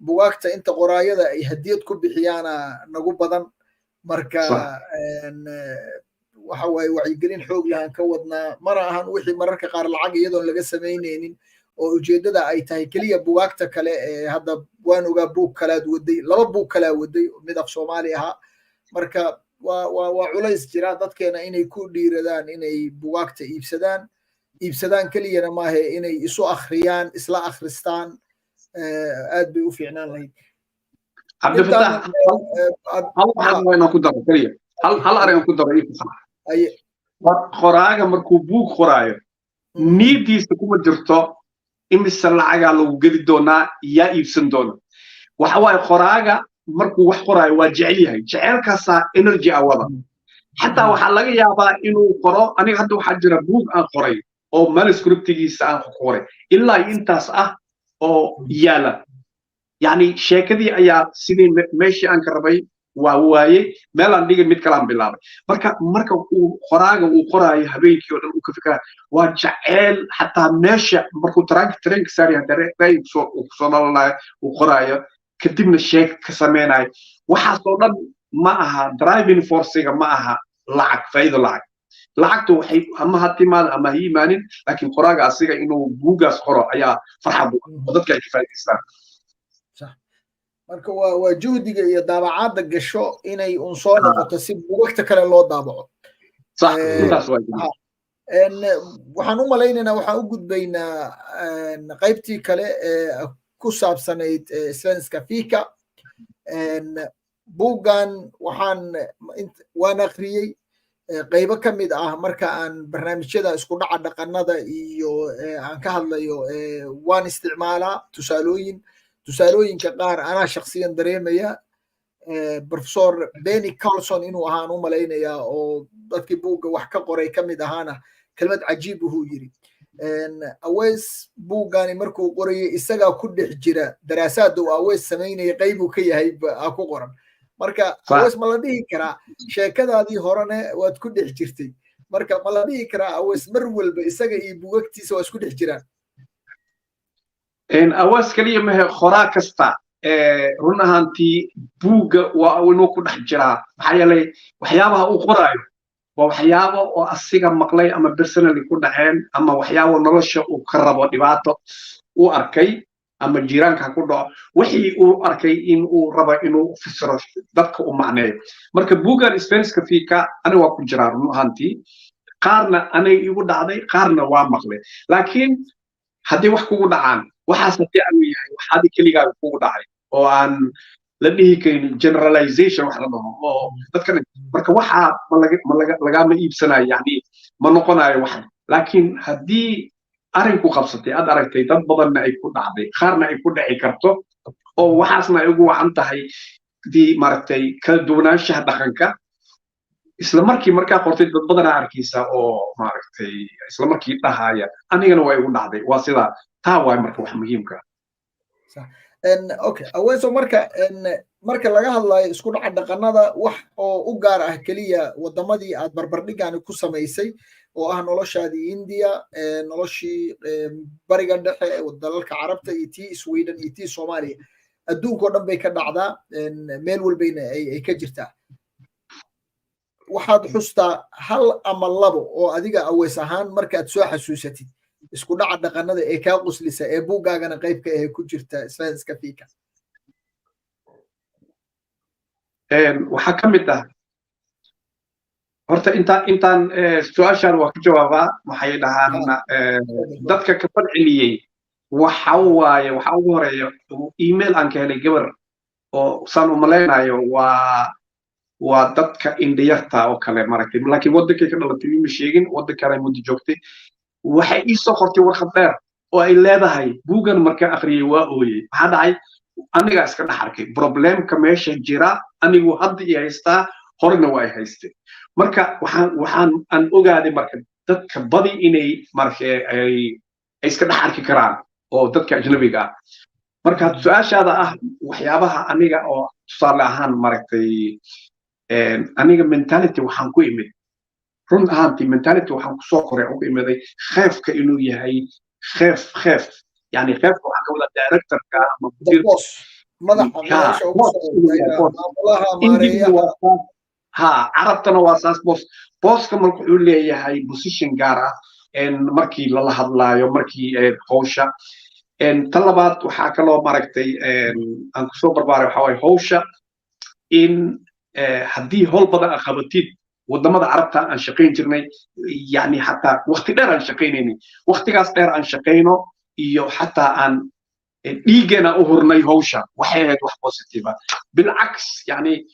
bugaagta inta qoraayada ay hadiyad ku bixiyaana nagu badan. Marka waxa waaye wacyigelin xoog leh aan ka wadnaa. Mana ahan wixii mararka qaar lacag iyadoon laga samaynaynin oo ujeeddada ay tahay keliya bugaagta kale ee hadda waan ogaa buug kalaad waday, laba buug kalaa waday, mid af Soomaali ahaa. Marka waa culays jira dadkeena inay ku dhiiradaan inay bugaagta iibsadaan. Iibsadaan keliyana maahe, inay isu akhriyaan, isla akhristaan aad bay u fiicnaan lahayd. Cabdifatax, hal waxaan waa inaan ku daro keliya, hal arrin aan ku daro ii fasax. Qoraaga markuu buug qoraayo niyadiisa kuma jirto imise lacagaa lagu geli doonaa, yaa iibsan doona. Waxa waaye qoraaga markuu wax qoraayo waa jecel yahay, jeceelkaasaa energy a wada. Xataa waxaa laga yaabaa inuu qoro. Aniga hadda waxaa jira buug aan qoray oo manuscriptigiisa aan ku qoray ilaa intaas ah oo yaala. Yani sheekadii ayaa sidii meeshii aan ka rabay waa waayey, meelaan dhigay, mid kalaan bilaabay. Marka uu qoraaga uu qoraayo habeenkii oo dhan uu ka fikraa waa jaceyl. Xataa meesha markuu taraanka tareenka saaryahay ra'yi kusoo kusoo dhalanayo, uu qoraayo, kadibna sheeka ka sameynayo. Waxaasoo dhan ma aha driving forcega, ma aha lacag, faa'iido lacag. Lacagtu waxay ama ha timaado ama ha yimaanin, laakiin qoraaga asiga inuu buugaas qoro ayaa farxad oo dadka ay ka faa'iidaystaan. Marka waa juhdiga iyo daabacaadda gasho inay un soo noqoto si bugagta kale loo daabaco. Waxaan u malaynaynaa waxaan u gudbaynaa qaybtii kale ee ku saabsanayd Svenska fika. Buuggan waxaan waan akhriyey qaybo ka mid ah. Marka aan barnaamijyada isku dhaca dhaqanada iyo aan ka hadlayo waan isticmaalaa tusaalooyin. Tusaalooyinka qaar anaa shaksiyan dareemaya. Professor Benny Carlson inuu ahaan u malaynayaa oo dadkii buugga wax ka qoray ka mid ahaana kelmad cajiib uhuu yiri Aweys buuggani markuu qorayay isagaa ku dhex jira daraasaadda uu Aweys samaynaya qaybuu ka yahay ku qoran. Marka Aweys, ma la dhihi karaa sheekadaadii horene waad ku dhex jirtay? Marka ma la dhihi karaa Aweys mar walba isaga iyo buugagtiisa waa isku dhex jiraan? Aweys keliya mahe, qoraa kasta run ahaantii buugga waa inuu ku dhex jiraa, maxaa yeelay waxyaabaha uu qoraayo waa waxyaabo oo asiga maqlay ama personally ku dhaceen ama waxyaabo nolosha uu ka rabo, dhibaato uu arkay ama jiiraanka ku dhaco, wixii uu arkay in uu rabo inuu fasiro, dadka u macneeyo. Marka buuggan Svenska fika aniga waa ku jiraa run ahaantii. Qaarna aniga igu dhacday, qaarna waa maqlay. Laakiin haddii wax kugu dhacaan, waxaas haddii aanu yahay wax adi keligaaga kugu dhacay oo aan la dhihi karin generalization wax la dhaho oo dadkan, marka waxaa ma lagama iibsanayo, yani ma noqonayo wax. Laakiin haddii arrinku qabsatay, aad aragtay dad badanna ay ku dhacday, qaarna ay ku dhici karto, oo waxaasna ay ugu wacan tahay dii maaragtay kala duwanaanshaha dhaqanka. Isla markii markaa qortay, dad badanaa arkaysa oo maaragtay isla markii dhahaya, "Anigana waa igu dhacday." Waa sidaa, taa waay marka wax muhiimka. Okay, Aweso, marka laga hadlayo isku dhaca dhaqanada, wax oo u gaar ah keliya wadamadii aad barbardhigani ku samaysay, oo ah noloshaadii India, noloshii Bariga Dhexe, dalalka Carabta, iyo tii Sweden iyo tii Soomaaliya, adduunka oo dhan bay ka dhacdaa, meel walbayna ay ka jirtaa. Waxaad xustaa hal ama labo oo adiga Aweys ahaan markaad soo xasuusatid isku dhaca dhaqanada ee kaa quslisa, ee buuggaagana qayb ka ahe ku jirta Svenska fika. Waxaa ka mid ah horta, intaan su-aashaan waa ka jawaabaa, waxay dhahaan dadka ka falceliyey waxa waaye, waxa ugu horeeya email aan ka helay gabar oo saan u malaynayo waa dadka indhiyarta oo kale maaragtay, laakiin waddankay ka dhalatay ima sheegin, waddan kale muddo joogtay. Waxay ii soo qortay warqad dheer oo ay leedahay, "Buugan markaan akhriyey waa ooyey. Maxaa dhacay? Anigaa iska dhex arkay problemka meesha jira. Anigu hadda i haystaa, horena waa ay haystay." Marka waxaan aan ogaaday marka dadka badi inay marka ay iska dhex arki karaan oo dadka ajnabiga ah. Marka su-aashaada ah, waxyaabaha aniga oo tusaale ahaan maaragtay, aniga mentality waxaan ku imid, run ahaantii mentality waxaan kusoo koray oo ku imiday chefka inuu yahay chef, chef yani chefka waxaan ka wadaa directorka ama Madaxa. Ha, Carabtana waa saas. Boss, bosska marka wuxuu leeyahay position gaar ah markii lala hadlaayo, markii hawsha. Ta labaad, waxaa kaloo maaragtay aan kusoo barbaaray, waxaa waaye hawsha in haddii howl badan aad qabatid. Wadamada Carabta aan shaqayn jirnay, yani xataa waqti dheer aan shaqaynaynay, waqtigaas dheer aan shaqayno iyo xataa aan dhiiggeena u hurnay hawsha, waxay ahayd wax positive ah. Bilcaks, yani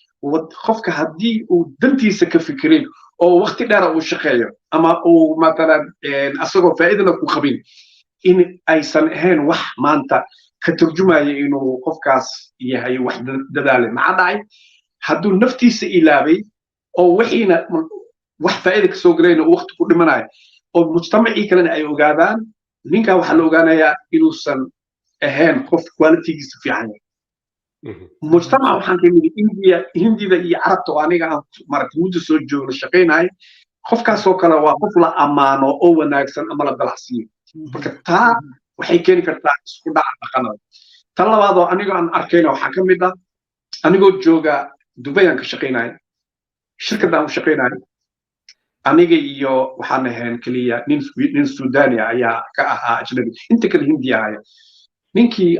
qofka haddii uu dantiisa ka fikirin oo waqti dheera uu shaqeeyo ama uu matalan asagoo faa'iidana ku qabin, in aysan ahayn wax maanta ka turjumaya inuu qofkaas yahay wax dadaale. Maxaa dhacay? Hadduu naftiisa ilaabay oo wixiina wax faa'iida kasoo gelayna uu waqti ku dhimanayo oo mujtamacii kalena ay ogaadaan, ninkaa waxaa la ogaanayaa inuusan ahayn qof qualitygiisu fiican yahay. Mujtamaca waxaan ka imid India, Hindida iyo Carabta oo aniga aan maaragtay muddo soo joogno shaqaynahay, qofkaasoo kale waa qof la ammaano oo wanaagsan ama la dalacsiiyo. Marka taa waxay keeni kartaa isku dhaca dhaqanada. Tan labaad oo anigoo aan arkayna waxaa ka mid ah, anigoo jooga Dubay aan ka shaqaynayo, shirkadaan u shaqaynayo, aniga iyo waxaan ahayn keliya nin Sudani ayaa ka ahaa ajnabi, inta kale Hindi ahaya. Ninkii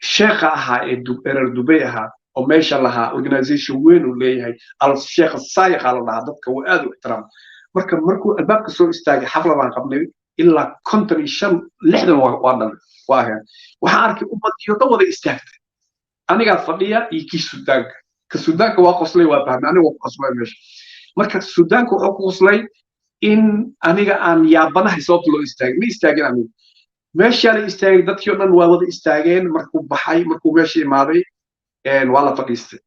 sheekha ahaa ee reer Dubay ahaa oo meesha lahaa, organization weyn uu leeyahay, al Sheekha Saayiqa la dhahaa, dadka waa aad u ixtiraam. Marka markuu albaabka soo istaagay, xafladaan qabnay, ilaa 55, 60 waa dhan waa ahayn. Waxaan arkay ummadiyo dhan wada istaagtay, anigaa fadhiya iyo kii Sudaanka. Ka Sudaanka waa qoslay, waa fahmay aniga waa ku qoslay meesha. Marka Sudaanka wuxuu ku qoslay in aniga aan yaabanahay sababta loo istaagay. Ma istaagin aniga, meeshaa la istaagay, dadkii o dhan waa wada istaageen. Markuu baxay, markuu meesha imaaday, waa la fadhiistay.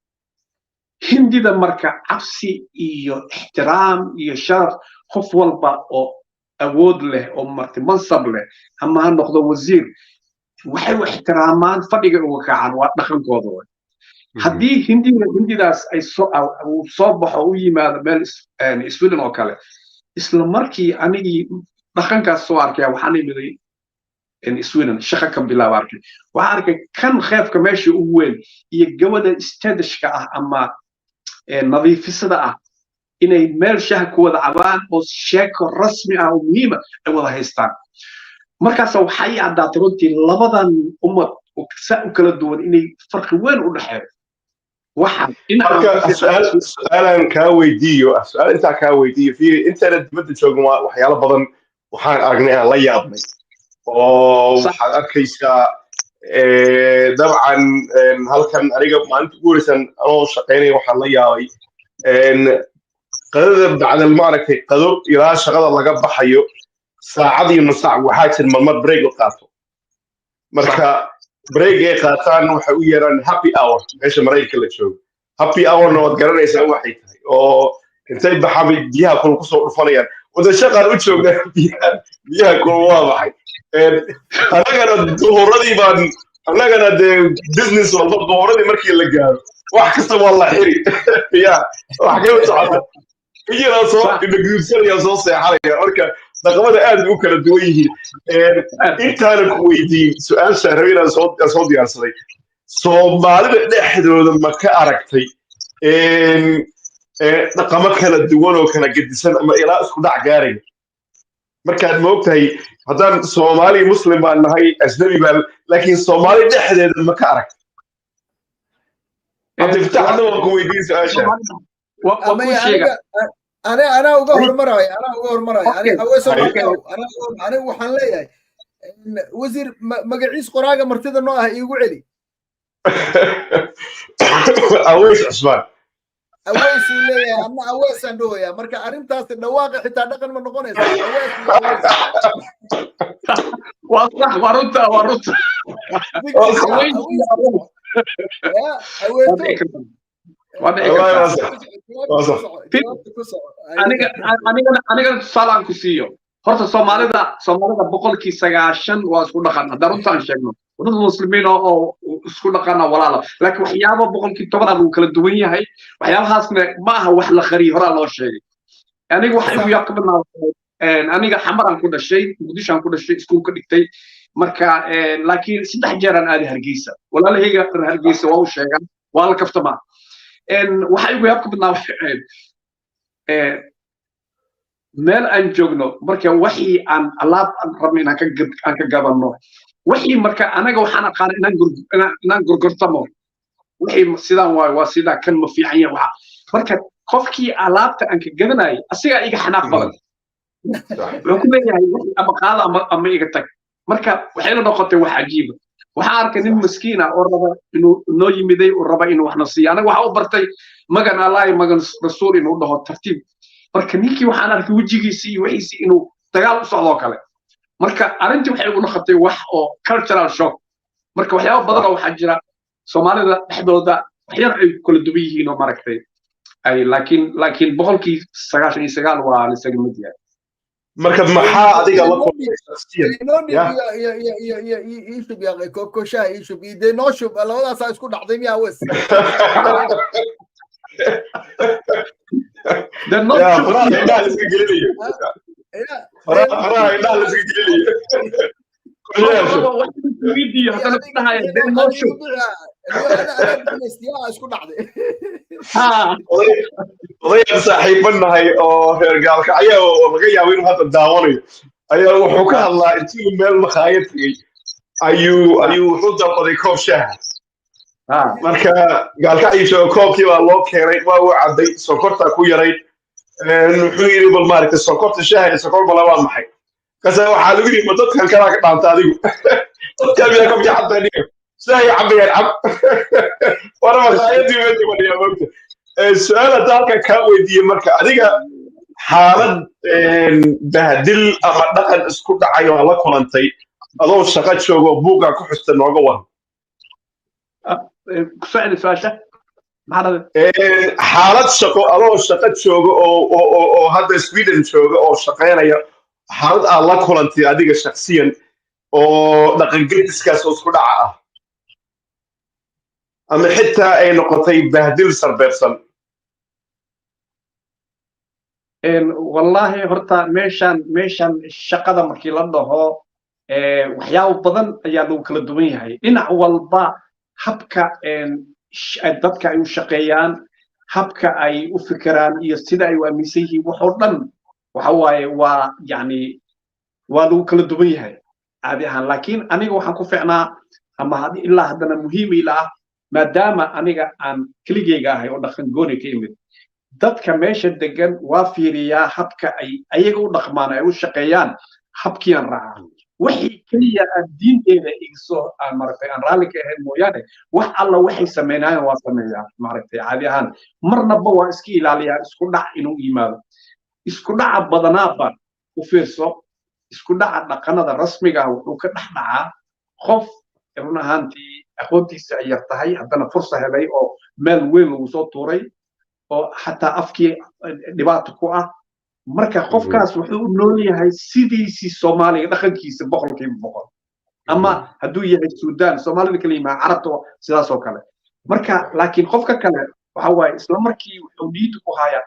Hindida marka cabsi iyo ixtiraam iyo sharaf, qof walba oo awood leh oo marti mansab leh ama ha noqdo wasiir, waxay u ixtiraamaan, fadhiga uga kacaan, waa dhaqankooda way. Haddii Hindida Hindidaas ay soo soo baxo, u yimaado meel Sweden oo kale, isla markii anigii dhaqankaas soo arkaya, waxaan imiday Sweden, shaqa ka bilaaba, arkay, waxaan arkay kan chefka meesha ugu weyn iyo gabadha städerska ah ama nadiifisada ah inay meel shaha ku wada cabaan oo sheeko rasmi ah oo muhiima ay wada haystaan. Markaasa waxaa ii caddaatay runtii labadan ummad oo saa u kala duwan inay farqi weyn u dhexeeyo. Marka su-aalaan kaa weydiiyo, su-aal intaa kaa weydiiyo, fiiri, intaana dibadda joogin waa waxyaalo badan waxaan aragnay aan la yaabnay oo waxaad arkaysaa dabcan halkan. Aniga maalinta ugu horeysan anoo shaqaynaya waxaan la yaabay qadada bacdal maaragtay qado ilaa shaqada laga baxayo saacad iyo nus saac, waxaa jir marmar break la qaato. Marka break ay qaataan waxay u yeeraan happy hour. Meesha Maraykanka la joogo happy hourna waad garanaysaa waxay tahay oo Intay baxaan bay biyaha kulul kusoo dhufanayaan. Wada shaqaan u joognaa, biyaha kulul waa maxay? Annagana duhuradii baan, annagana dee business walba duhuradii markii la gaaro wax kasta waa la xiri ya, wax kala socota iyana soo indhaguudsanaya, soo seexanaya. Marka dhaqamada aad bay u kala duwan yihiin. Intaanan ku weydiin su-aasha rabay inaan soo diyaarsaday, Soomaalida dhexdooda ma ka aragtay dhaqamo kala duwan oo kala gedisan ama ilaa isku dhac gaaraya? Markaad ma ogtahay, haddaan Soomaali Muslim baan nahay, ajnabi baan, laakiin Soomaali dhexdeeda ma ka aragtay? Cabdifataxna waan ku weydiin su-aasha. Anaa uga hormaraya, anaa uga hormaraya. Anigu waxaan leeyahay, wasiir, magaciis qoraaga martida noo ah iigu celi. Aweys Cusmaan. Aweysuu leeyahay, anna Aweysaan dhahaya. Marka arrintaasi dhawaaqa xitaa dhaqan ma noqonaysa. Aweys iyo Aweys. Waa sax, waa runta, waa runta. Aweeto. Waa dhici kartaa. Anigana tusaale aan ku siiyo. Horta Soomaalida 90% waa isku dhaqan, haddaan runtaan sheegno, dad Muslimiin oo isku dhaqana, walaala. Laakiin waxyaabo 10% lagu kala duwan yahay. Waxyaabahaasna ma aha wax la qariyo, horaa loo sheegay. Aniga waxa igu yaab ka badnaa, aniga Xamaraan ku dhashay, Muqdishoan ku dhashay, iskuul ka dhigtay. Marka laakiin saddex jeeraan aaday Hargeysa. Walaalahayga reer Hargeysa waa u sheegaan, waa la kaftamaa. Waxa igu yaab ka badnaa waxay ahayd meel aan joogno, marka waxii aan alaab aan rabno inaan ka gadanno, wixii marka anaga waxaan aqaana inaan gorgortamo. Wixii sidaan waayo, waa sidaa, kan ma fiican yahay. Waxa marka qofkii alaabta aan ka gadanayay asigaa iga xanaaq badan. Wuxuu ku leeyahay wixii ama qaada ama iga tag. Marka waxay la noqotay wax cajiiba. Waxaan arkay nin miskiin ah oo raba inuu noo yimiday, oo raba inuu waxna siiyo. Anaga waxaa u bartay magan Allah iyo magan Rasuul inuu dhaho tartiib. Marka ninkii waxaan arkay wejigiisii iyo wixiisii inuu dagaal u socdoo kale. Marka arrintii waxay igu noqotay wax oo cultural shock. Marka waxyaabo badan oo waxaa jira Soomaalida dhexdooda waxyar ay kala duwan yihiin oo maaragtay ay, laakiin 99% waa la isaga mid yahay. Marka maxaa adiga la kulmay shakhsiyan? Inoo dhib iyo ii shub yaa koobko shaah, ii shub iyo dee noo shub. Labadaasaa isku dhacday miyaa, Wes? Dee noo ya shub. Faraha indhaha la iska gelinayo. Faraha indhaha la iska gelinayo. Wax weydiiyo haddana ku dhahaya dee noo shub. Yaa isku dhacday? Ha. Odayaan saaxiiban nahay oo reer gaalka ayaa, oo laga yaabo inuu hadda daawanayo, ayaa wuxuu ka hadlaa intuu meel makhaayad tegey ayuu wuxuu dalbaday koob shaaha. Marka gaalka jooga, koobkii baa loo keenay, waa uu cabbay, sonkortaa ku yarayd. Wuxuu yidhi, "Bal maaragtay, sonkorta shaaha iyo sonkor bala waa maxay?" Kase waxaa lagu yidhi, "Ma dadkan kalaa ka dhaanta adigu? Dadkan miyaa ka fiican tahay? Niyo shaahay cabbayaan, cab." Waana makhaayadii meesha fadhiyaa moogta. Su-aal hadda halkan kaa weydiiyey, marka adiga xaalad bahdil ama dhaqan isku dhacay oo la kulantay adoo shaqo joogo buuggaa ku xusta, nooga waran. Ku soo celi su-aasha, maxaa dhahday? Xaalad shaqo, adoo shaqo jooga oo hadda Sweden jooga oo shaqaynaya, xaalad aad la kulantay adiga shakhsiyan oo dhaqangediskaas oo isku dhaca ah ama xitaa ay noqotay bahdil sarbeebsan. Wallaahi horta meeshan shaqada markii la dhaho, waxyaabo badan ayaa lagu kala duwan yahay dhinac walba, habka dadka ay u shaqeeyaan, habka ay u fikiraan iyo sida ay u aaminsan yihiin, wax oo dhan waxa waaye waa yani waa lagu kala duwan yahay caadi ahaan. Laakiin aniga waxaan ku fiicnaa ama ilaa haddana muhiim ila ah, maadaama aniga aan keligeyga ahay oo dhaqan gooni ka imid, dadka meesha degan waa fiiriyaa habka ay ayaga u dhaqmaan, ay u shaqeeyaan, habkiiaan raacaa. Wixii keliya aan diinteeda igsoo aan maaragtay aan raalli ka ahayn mooyaane, wax alla waxay sameynayaan waa sameeyaa maaragtay caadi ahaan. Marnaba waa iska ilaaliyaa isku dhac inuu yimaado. Isku dhaca badanaaba u fiirso, isku dhaca dhaqanada rasmiga ah wuxuu ka dhex dhacaa qof run ahaantii aqoontiisa ay yar tahay, haddana fursa helay oo meel weyn lagu soo tuuray. Oo xataa afkii dhibaato ku ah. Marka qofkaas wuxuu u nool yahay sidiisii Soomaaliga, dhaqankiisa 100%. Ama hadduu yahay Suudaan, Soomaalida kala yimaa, Carabta sidaas oo kale. Marka laakiin qofka kale waxa waaye isla markii wuxuu niyadda ku hayaa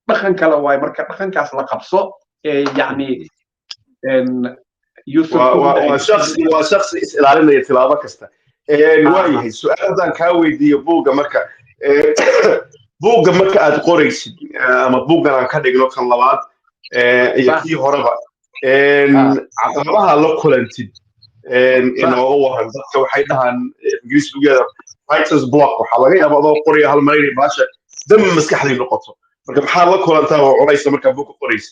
dhaqan kale waaye. Marka dhaqankaas la qabso, yacni. Waa shaksi is ilaalinaya tilaabo kasta. Waayahay, su-aal haddaan kaa weydiiyo, buugga marka, buugga marka aad qoraysid, ama buuggan aan ka dhigno kan labaad iyo kii horeba, caqabadaha la kulantid inooga waran. Dadka waxay dhahaan, Ingiriis bugeeda, writer's block. Waxaa laga yaaba adoo qoraya hal mar inay baasha dam maskaxdii noqoto. Marka maxaad la kulantaa oo cunaysa markaa buugga qoraysa?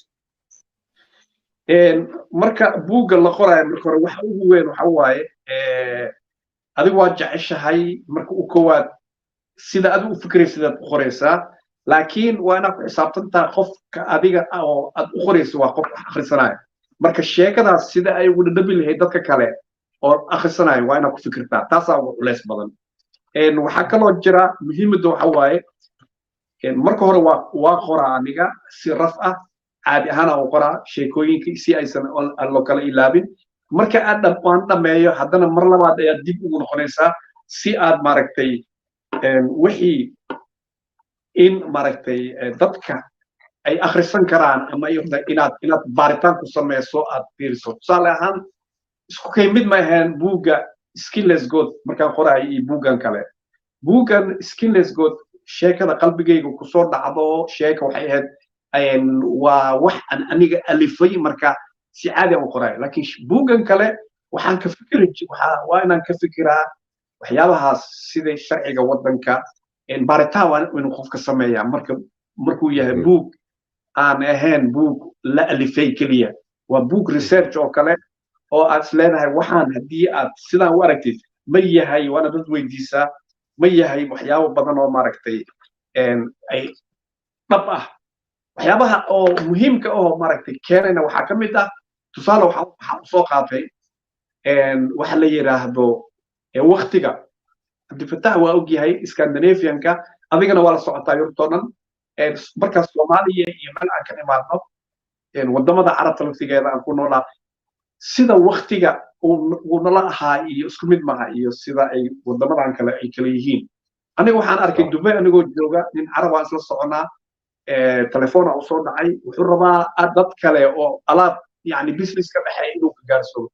Marka buugga la qoraayo, marka hore waxa ugu weyn waxa waaye adigu waa jeceshahay. Marka u koowaad, sida adigu u fikiraysa sidaad u qoraysaa, laakiin waa inaad ku xisaabtantaa qofka adiga oo aad u qorayso waa qof wax akhrisanaya. Marka sheekadaas sida ay ugu dhadhabi lahayd dadka kale oo akhrisanaya waa inaad ku fikirtaa. Taasaa ugu culays badan. Waxaa kaloo jira, muhiimadda waxa waaye, marka hore waa qoraa aniga si raf ah, caadi ahaan aan u qoraa sheekooyinka si aysan loo kala ilaabin. Marka aad aan dhammeeyo, haddana mar labaad ayaad dib ugu noqonaysaa si aad maaragtay wixii in maaragtay dadka ay akhrisan karaan ama inaad baaritaan ku sameyso, aad fiiriso. Tusaale ahaan, isku kay mid ma ahayn buugga Skinless Goat markaan qoraayo iyo buuggan kale. Buuggan Skinless Goat sheekada qalbigayga kusoo dhacdo, sheeka waxay ahayd, waa wax aan aniga alifay, marka si caadi aan u qoraayo. Laakiin buuggan kale waxaan ka fikiri, waa inaan ka fikiraa waxyaabahaas, sida sharciga waddanka, baaritaan waa inuu qofka sameeyaa marka markuu yahay buug aan ahayn buug la alifay keliya, waa buug research oo kale oo aad is leedahay waxaan haddii aad sidaan u aragtid ma yahay, waana dad weydiisaa, ma yahay waxyaabo badan oo maaragtay ay dhab ah. Waxyaabaha oo muhiimka oo maaragtay keenayna waxaa ka mid ah, tusaale waxaa usoo qaatay waxa la yidhaahdo waktiga. Cabdifatax waa og yahay Scandinavianka, adigana waa la socotaa Yurubtoo dhan. Markaas Soomaaliya iyo meel aan ka imaadno, waddamada Carabta laftigeeda aan ku noolaa, sida waktiga uu nala ahaa iyo isku mid maha iyo sida ay waddamadan kale ay kala yihiin. Aniga waxaan arkay Dubay anigoo jooga, nin Carab aan isla soconaa, telefoona u soo dhacay, wuxuu rabaa dad kale oo alaab, yani business ka dhexeeya, inuu ka gaarsado.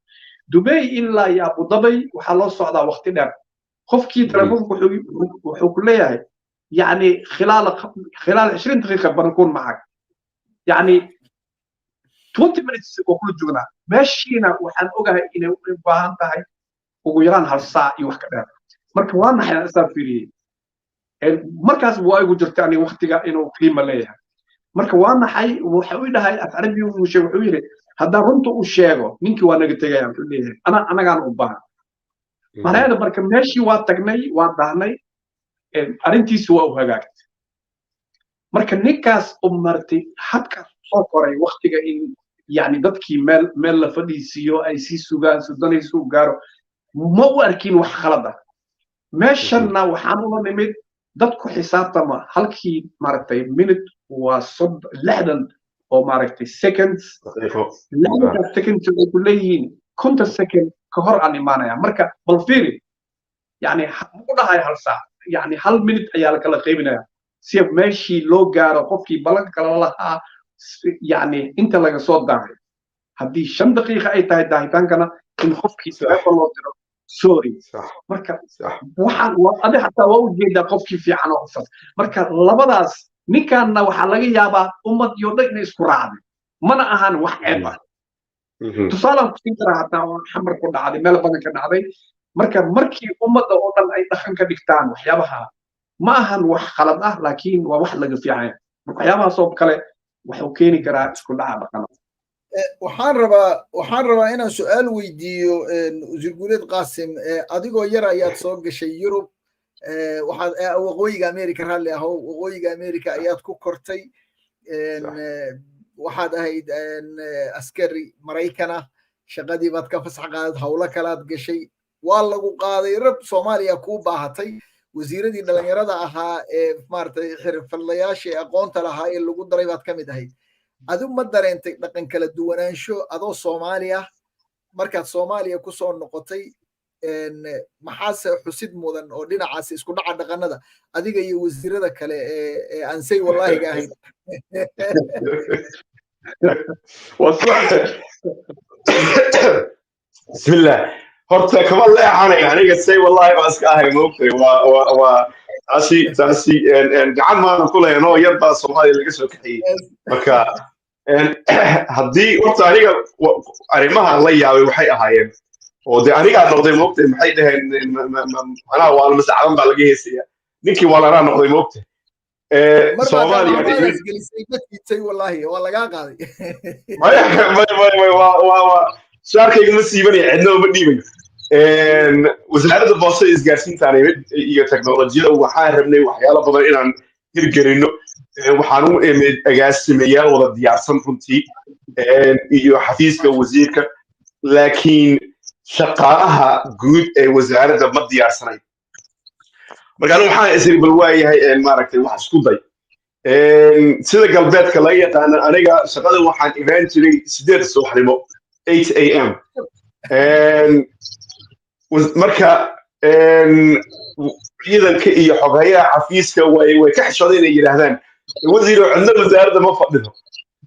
Dubay ilaa iyo Abu Dhabi waxaa loo socdaa waqti dheer. Qofkii telefoonka wuxuu ku leeyahay, yani خلال 20 دقيقة بنكون معك، يعني 20 minutes oo kula joognaa. Meeshiina waxaan ogahay inay u baahan tahay ugu yaraan hal saac iyo wax ka dheer. Marka waa naxay, isaa fiiriyey. Markaas waa igu jirta aniga waqtiga inuu qiimo leeyahay. Marka waa naxay. Waxa uu dhahay, af Carabi uu sheegay, wuxuu yidhi haddaan runta u sheego ninkii waa naga tegaya, wuxuu leeyahay ana anagaan u baahan macnaheedu. Marka meeshii waa tagnay, waa dahnay, arrintiisi waa u hagaagtay. Marka ninkaas u martay habkaas soo koray waqtiga in yani dadkii meel la fadhiisiiyo, ay sii sugaan sudanaysu u gaaro, ma u arkin wax khalad ah. Meeshanna waxaan ula nimid dadku xisaabtama halkii maaragtay minute waa 60 oo maaragtay seconds, 60-kaas seconds waxay ku leeyihiin 50 second ka hor aan imaanaya. Marka bal fiiri, yani ma u dhahayo hal saac, yani hal minute ayaa la kala qaybinaya si meeshii loo gaaro qofkii ballanka kala lahaa, yani inta laga soo daahay. Haddii 5 daqiiqa ay tahay daahitaankana, in qofkii telefoon loo diro, sorry. Marka waxaan adi xataa waa ujeedaa qofkii fiican oo qofkaas. Marka labadaas ninkanna waxaa laga yaabaa ummad iyo dhan inay isku raacday, mana ahan wax ceeb ah. Tusaalaan ku siin karaa hataa oo Xamar ku dhacday, meel badan ka dhacday. Marka markii ummadda oo dhan ay dhaqan ka dhigtaan waxyaabaha, ma ahan wax khalad ah, laakiin waa wax laga fiicanya. Marka waxyaabahaas oo kale wuxuu keeni karaa isku dhaca dhaqan. Waxaan rabaa inaan su-aal weydiiyo Wasiir Guuleed Qaasim. Adigoo yar ayaad soo gashay Yurub, waxaad Waqooyiga America, raalli ahow, Waqooyiga America ayaad ku kortay. Waxaad ahayd askari Maraykana, shaqadii baad ka fasax qaadad, howlo kalaad gashay, waa lagu qaaday, rab Soomaaliya kuu baahatay. Wasiiradii dhalinyarada ahaa ee maaragtay xirfadlayaasha ee aqoonta lahaa ee lagu daray baad ka mid ahayd. Adigu ma dareentay dhaqan kala duwanaansho adoo Soomaali ah markaad Soomaaliya kusoo noqotay? Maxaase xusid mudan oo dhinacaasi isku dhaca dhaqanada adiga iyo wasiirada kale ee aan say wallaahiga ahayn? Bismillah, horta kama leexanay aniga, say wallahi baan iska ahay, moogtay. Waa taasi gacan maana ku leeyan oo yar baa Soomaaliya laga soo kaxiyey. Marka haddii horta aniga arrimaha la yaabay waxay ahaayeen oo dee anigaa noqday, moogtay, maxay dhaheen, macnaha waa masacdan baa laga heesaya, ninkii waa lanaa noqday, moogtay. Soomaaliya wallahi waa lagaa qaaday. Maya, maya, maya, maya, waa shaarkayga ma siibanaya, cidna uma dhiibayo. Wasaaradda Boostada, Isgaarsiintaan imid iyo Teknolojiyada. Waxaan rabnay waxyaalo badan inaan hirgelino. Waxaan u imid agaasimayaal wada diyaarsan runtii iyo xafiiska wasiirka, laakiin shaqaalaha guud ee wasaaradda ma diyaarsanayn. Marka anigu waxaan isiri, bal waayahay, maaragtay, wax isku day sida galbeedka laga yaqaana. Aniga shaqada waxaan imaan jiray 8 subaxnimo, 8 a.m. Marka ciidanka iyo xoghayaha xafiiska way ka xishooday inay yidhaahdaan, "Wasiiro, cidna wasaaradda ma fadhido."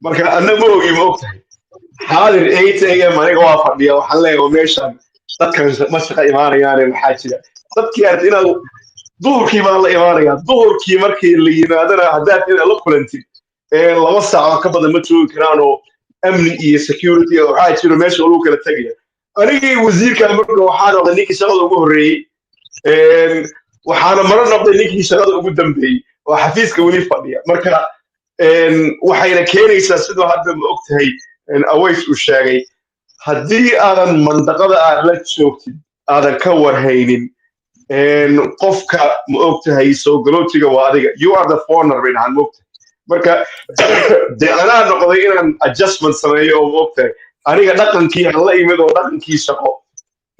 Marka anna ma ogi, ma og tahay, xaadir 8 a.m. aniga waa fadhiya. Waxaan leeyahay, oo meeshan dadkan ma shaqa imaanayaane, maxaa jira? Dadkii aragti inaad duhurkii baan la imaanayaa. Duhurkii markii la yimaadana, haddaad inaad la kulantid, 2 saac ka badan ma joogi karaan, oo amni iyo security waxaa jiro meesha lagu kala tegaya. Anigii wasiirka marka waxaa noqday ninkii shaqada ugu horreeyey, waxaana maro noqday ninkii shaqada ugu dambeeyey oo xafiiska weli fadhiya. Marka waxayna keenaysaa, sidoo hadda ma og tahay Aways uu sheegay, haddii aadan mandaqada aad la joogtid aadan ka warhaynin, qofka ma og tahay soo galootiga waa adiga, you are the foreigner bay dhahaan, ma og tahay. Marka dee anaa noqday inaan adjustment sameeyo, oo ma og tahay aniga dhaqankii aan la imid oo dhaqankii shaqo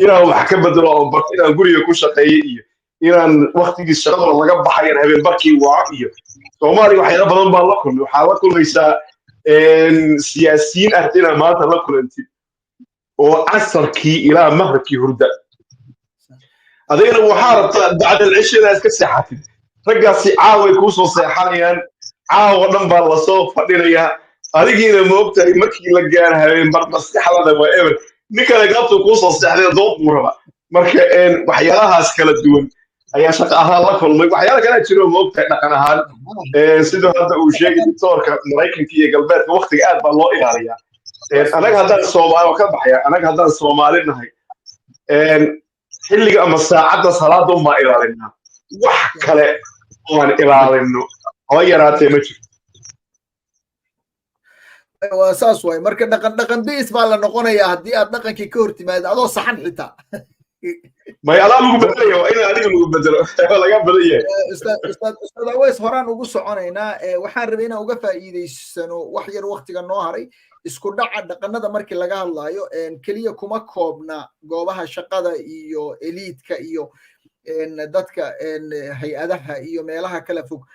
inaan wax ka bedelo oo barto inaan guriga ku shaqeeyo iyo inaan waktigii shaqada laga baxay aan habeen barkii waco. Iyo Soomaaliya waxyaalo badan baan la kulmay. Waxaa la kulmaysaa siyaasiyiin aragti inaad maanta la kulantid oo casarkii ilaa maqribkii hurda, adigana waxaa rabtaa bacdal cisha inaad iska seexatid. Raggaasi caaway kuu soo seexanayaan, caawa dhan baa lasoo fadhinayaa. Adigiina ma ogtahay markii la gaaro habeen bar maskaxdada waa eber, ninkana gaabtuu kuu soo seexday, dood buu raba. Marka waxyaalahaas kala duwan ayaa shaqo ahaan la kulmay. Waxyaala kalaa jiro, ma ogtahay, dhaqan ahaan, sidoo hadda uu sheegay doctoorka, Maraykanka iyo galbeedka waktiga aad baa loo ilaaliyaa. Anaga haddaan Soomaali ka baxaya, anaga haddaan Soomaali nahay, xilliga ama saacadda salaada unbaa ilaalinaa, wax kale oan ilaalino haba yaraatee ma jirto. Waa saas waay. Marka dhaqan biis baa la noqonayaa haddii aad dhaqankii ka hor timaado adoo saxan xitaa. May, adaa lagu bedelaya, waa in adiga lagu bedelo, laga badan yahay. Ustaad Aweys, horaan ugu soconaynaa. Waxaan rabay inaan uga faa'iidaysano wax yar waktiga noo haray. Isku dhaca dhaqanada markii laga hadlayo, keliya kuma koobna goobaha shaqada iyo eliitka iyo dadka hay-adaha iyo meelaha kala fog,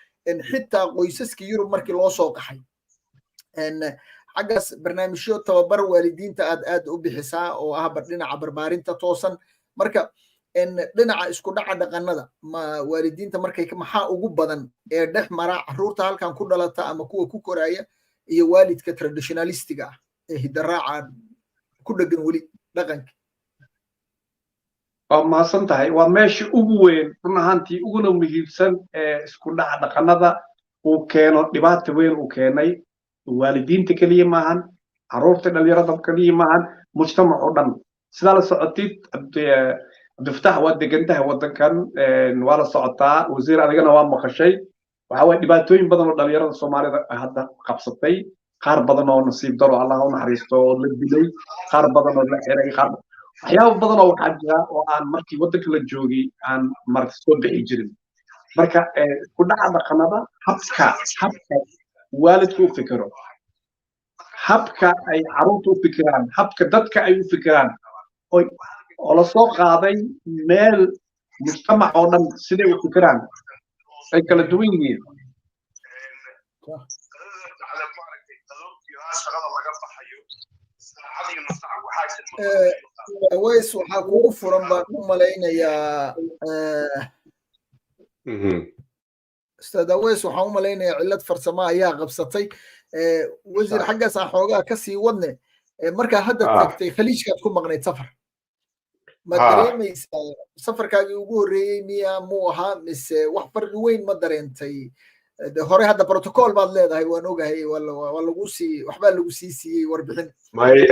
xitaa qoysaska Yurub markii loo soo qaxay. Xaggaas barnaamijyo tababar waalidiinta aad aad u bixisaa oo ah dhinaca barbaarinta toosan. Marka dhinaca isku dhaca dhaqanada ma waalidiinta markay, maxaa ugu badan ee dhex mara carruurta halkan ku dhalata ama kuwa ku koraya iyo waalidka traditionalistiga ah ee hidaraaca ku dhegan weli dhaqanka? Waa mahadsan tahay. Waa meesha ugu weyn run ahaantii uguna muhiimsan ee isku dhaca dhaqanada uu keeno dhibaata weyn uu keenay. Waalidiinta keliya maahan, carruurta dhalinyarada keliya maahan, mujtamac oo dhan. Sidaa la socotid, Cabdifatax, waa degan tahay waddankan, waa la socotaa. Wasiir, adigana waa maqashay. Waxa waye dhibaatooyin badan oo dhalinyarada Soomaalida hadda qabsatay, qaar badan oo nasiib daro, Allah u naxariisto, oo la dilay, qaar badan oo la xiray, qaar waxyaabo badan oo waxaa jira oo aan markii waddanka la joogay aan marti soo bixi jirin. Marka ku dhaca dhaqanada, habka waalidku u fikiro, habka ay carruurta u fikiraan, habka dadka ay u fikiraan oo la soo qaaday meel Mujtamac oo dhan siday u fikiraan ay kala duwan yihiin. Aways, waxaa kugu furan baan u malaynayaa, Ustaad Aways, waxaan u malaynayaa cillad farsamo ayaa qabsatay. Wasiir, xaggaas aan xoogaa ka sii wadne. Markaa hadda tagtay Khaliijkaad ku maqnayd safar, ma dareemaysaa safarkaagii ugu horreeyey miya muu ahaa, mise wax farqi weyn ma dareentay? Hore hadda protocol baad leedahay, waan ogahay, waa lagu sii waxbaa lagu sii siiyey warbixin. May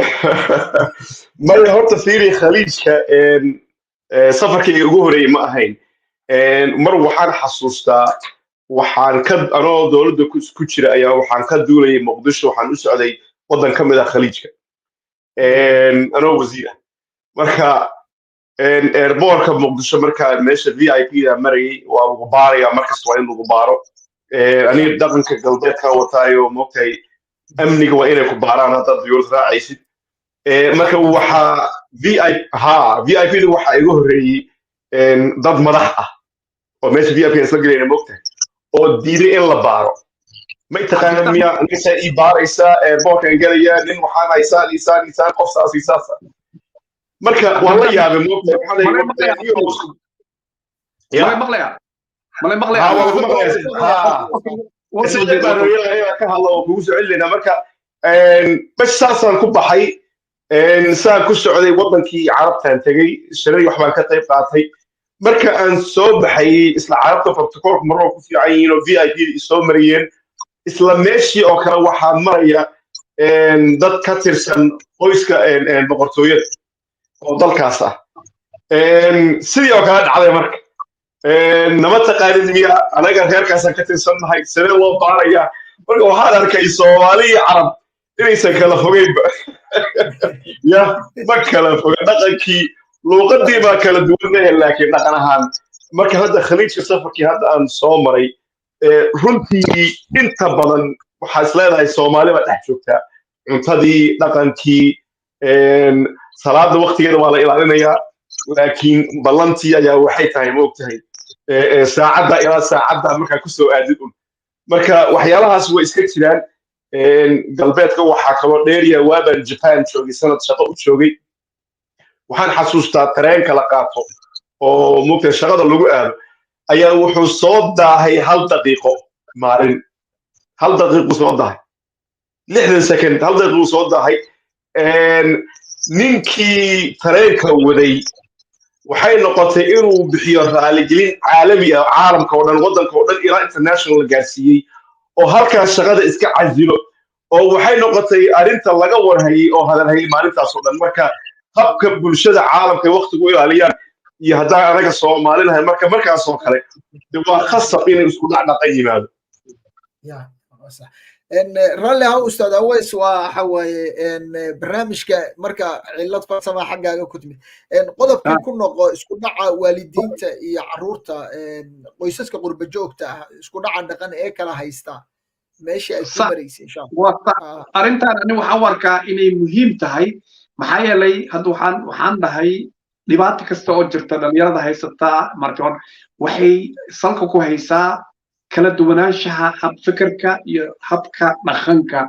may, horta fiiri, Khaliijka safarkayga ugu horreeyey ma ahayn. Mar waxaan xasuustaa, waxaan ka anoo dowladda ku jira ayaa waxaan ka duulayay Muqdisho, waxaan u socday waddan ka mid ah Khaliijka anoo wasiir ah. Marka airportka Muqdisho markaa meesha VIP da marayay, waa lagu baaraya markasta, waa in lagu baaro. Aniga dhaqanka galbeedka wataayo, moogtahay, amniga waa inay ku baaraan haddaad diyuurad raacaysid. Marka waxaa vi ha VIP da waxaa iga horreeyey dad madax ah oo meesha VIP isla gelayna, moogtahay, oo diiday in la baaro. May taqaana miya anigasaa ii baaraysaa airportkan gelaya, nin waxaan haysaan isaan isaan qof saas isaas. Marka waan la yaabay, moogtahay, waxaan Maqlaya, malay maqlaya? Waa lagu maqlaya, baan rabay ka hadlo oo kugu soo celinayna. Marka bas saasaan ku baxay, saan ku socday, waddankii Carabtaan tegey, shiray wax baan ka qayb qaatay. Marka aan soo baxayey, isla Carabta protocolka maroo ku fiican yihiin oo VIP soo mariyeen. Isla meeshii oo kale waxaa maraya dad ka tirsan qoyska boqortooyada oo dalkaas ah. Sidii oo kale dhacday. Marka nama taqaanin miya, anaga reerkaasaan ka tirsannahay, sidee loo baarayaa? Marka waxaan arkay Soomaali iyo Carab inaysan kala fogeynba. Ya, ma kala foga, dhaqankii, luuqadii baa kala duwan mehe, laakiin dhaqan ahaan. Marka hadda Khaliijka safarkii hadda aan soo maray, runtii inta badan waxaa is leedahay Soomaali baa dhex joogtaa. Cuntadii, dhaqankii, salaada waktigeeda waa la ilaalinayaa, laakiin ballantii ayaa waxay tahay, ma ogtahay, saacadda ilaa saacadda markaa kusoo aadid un. Marka waxyaalahaas way iska jiraan. Galbeedka waxaa kaloo dheeriya, waabaan Japan joogay, sanad shaqo u joogay. Waxaan xasuustaa tareenka la qaato oo mugtay shaqada lagu aado ayaa wuxuu soo daahay 1 daqiiqo maalin, 1 daqiiquu soo daahay, 60 second, 1 daqiiquu soo daahay. Ninkii tareenka waday waxay noqotay inuu bixiyo raaligelin caalami ah, caalamka oo dhan, waddanka oo dhan, ilaa international la gaarsiiyey, oo halkaas shaqada iska casilo, oo waxay noqotay arrinta laga warhayey oo hadalhayay maalintaas oo dhan. Marka habka bulshada caalamka ay waqtigu ilaaliyaan iyo haddaan anaga Soomaali nahay, marka markaas oo kale de waa khasab inay isku dhacdhaqan yimaado. Ralli ha, Ustaad Aways, waa waxa waaye barnaamijka marka cillad farsama xaggaaga ku timid. Qodobkii ku noqo, isku dhaca waalidiinta iyo carruurta, qoysaska qurba joogta ah, isku dhaca dhaqan ee kala haysta, meeshii ay ku maraysay, insha Allah. Arrintan ani waxaan u arkaa inay muhiim tahay, maxaa yeelay hadda waxaan dhahay dhibaato kasta oo jirta dhalinyarada haysataa marka waxay salka ku haysaa kala duwanaanshaha hab fikirka iyo habka dhaqanka.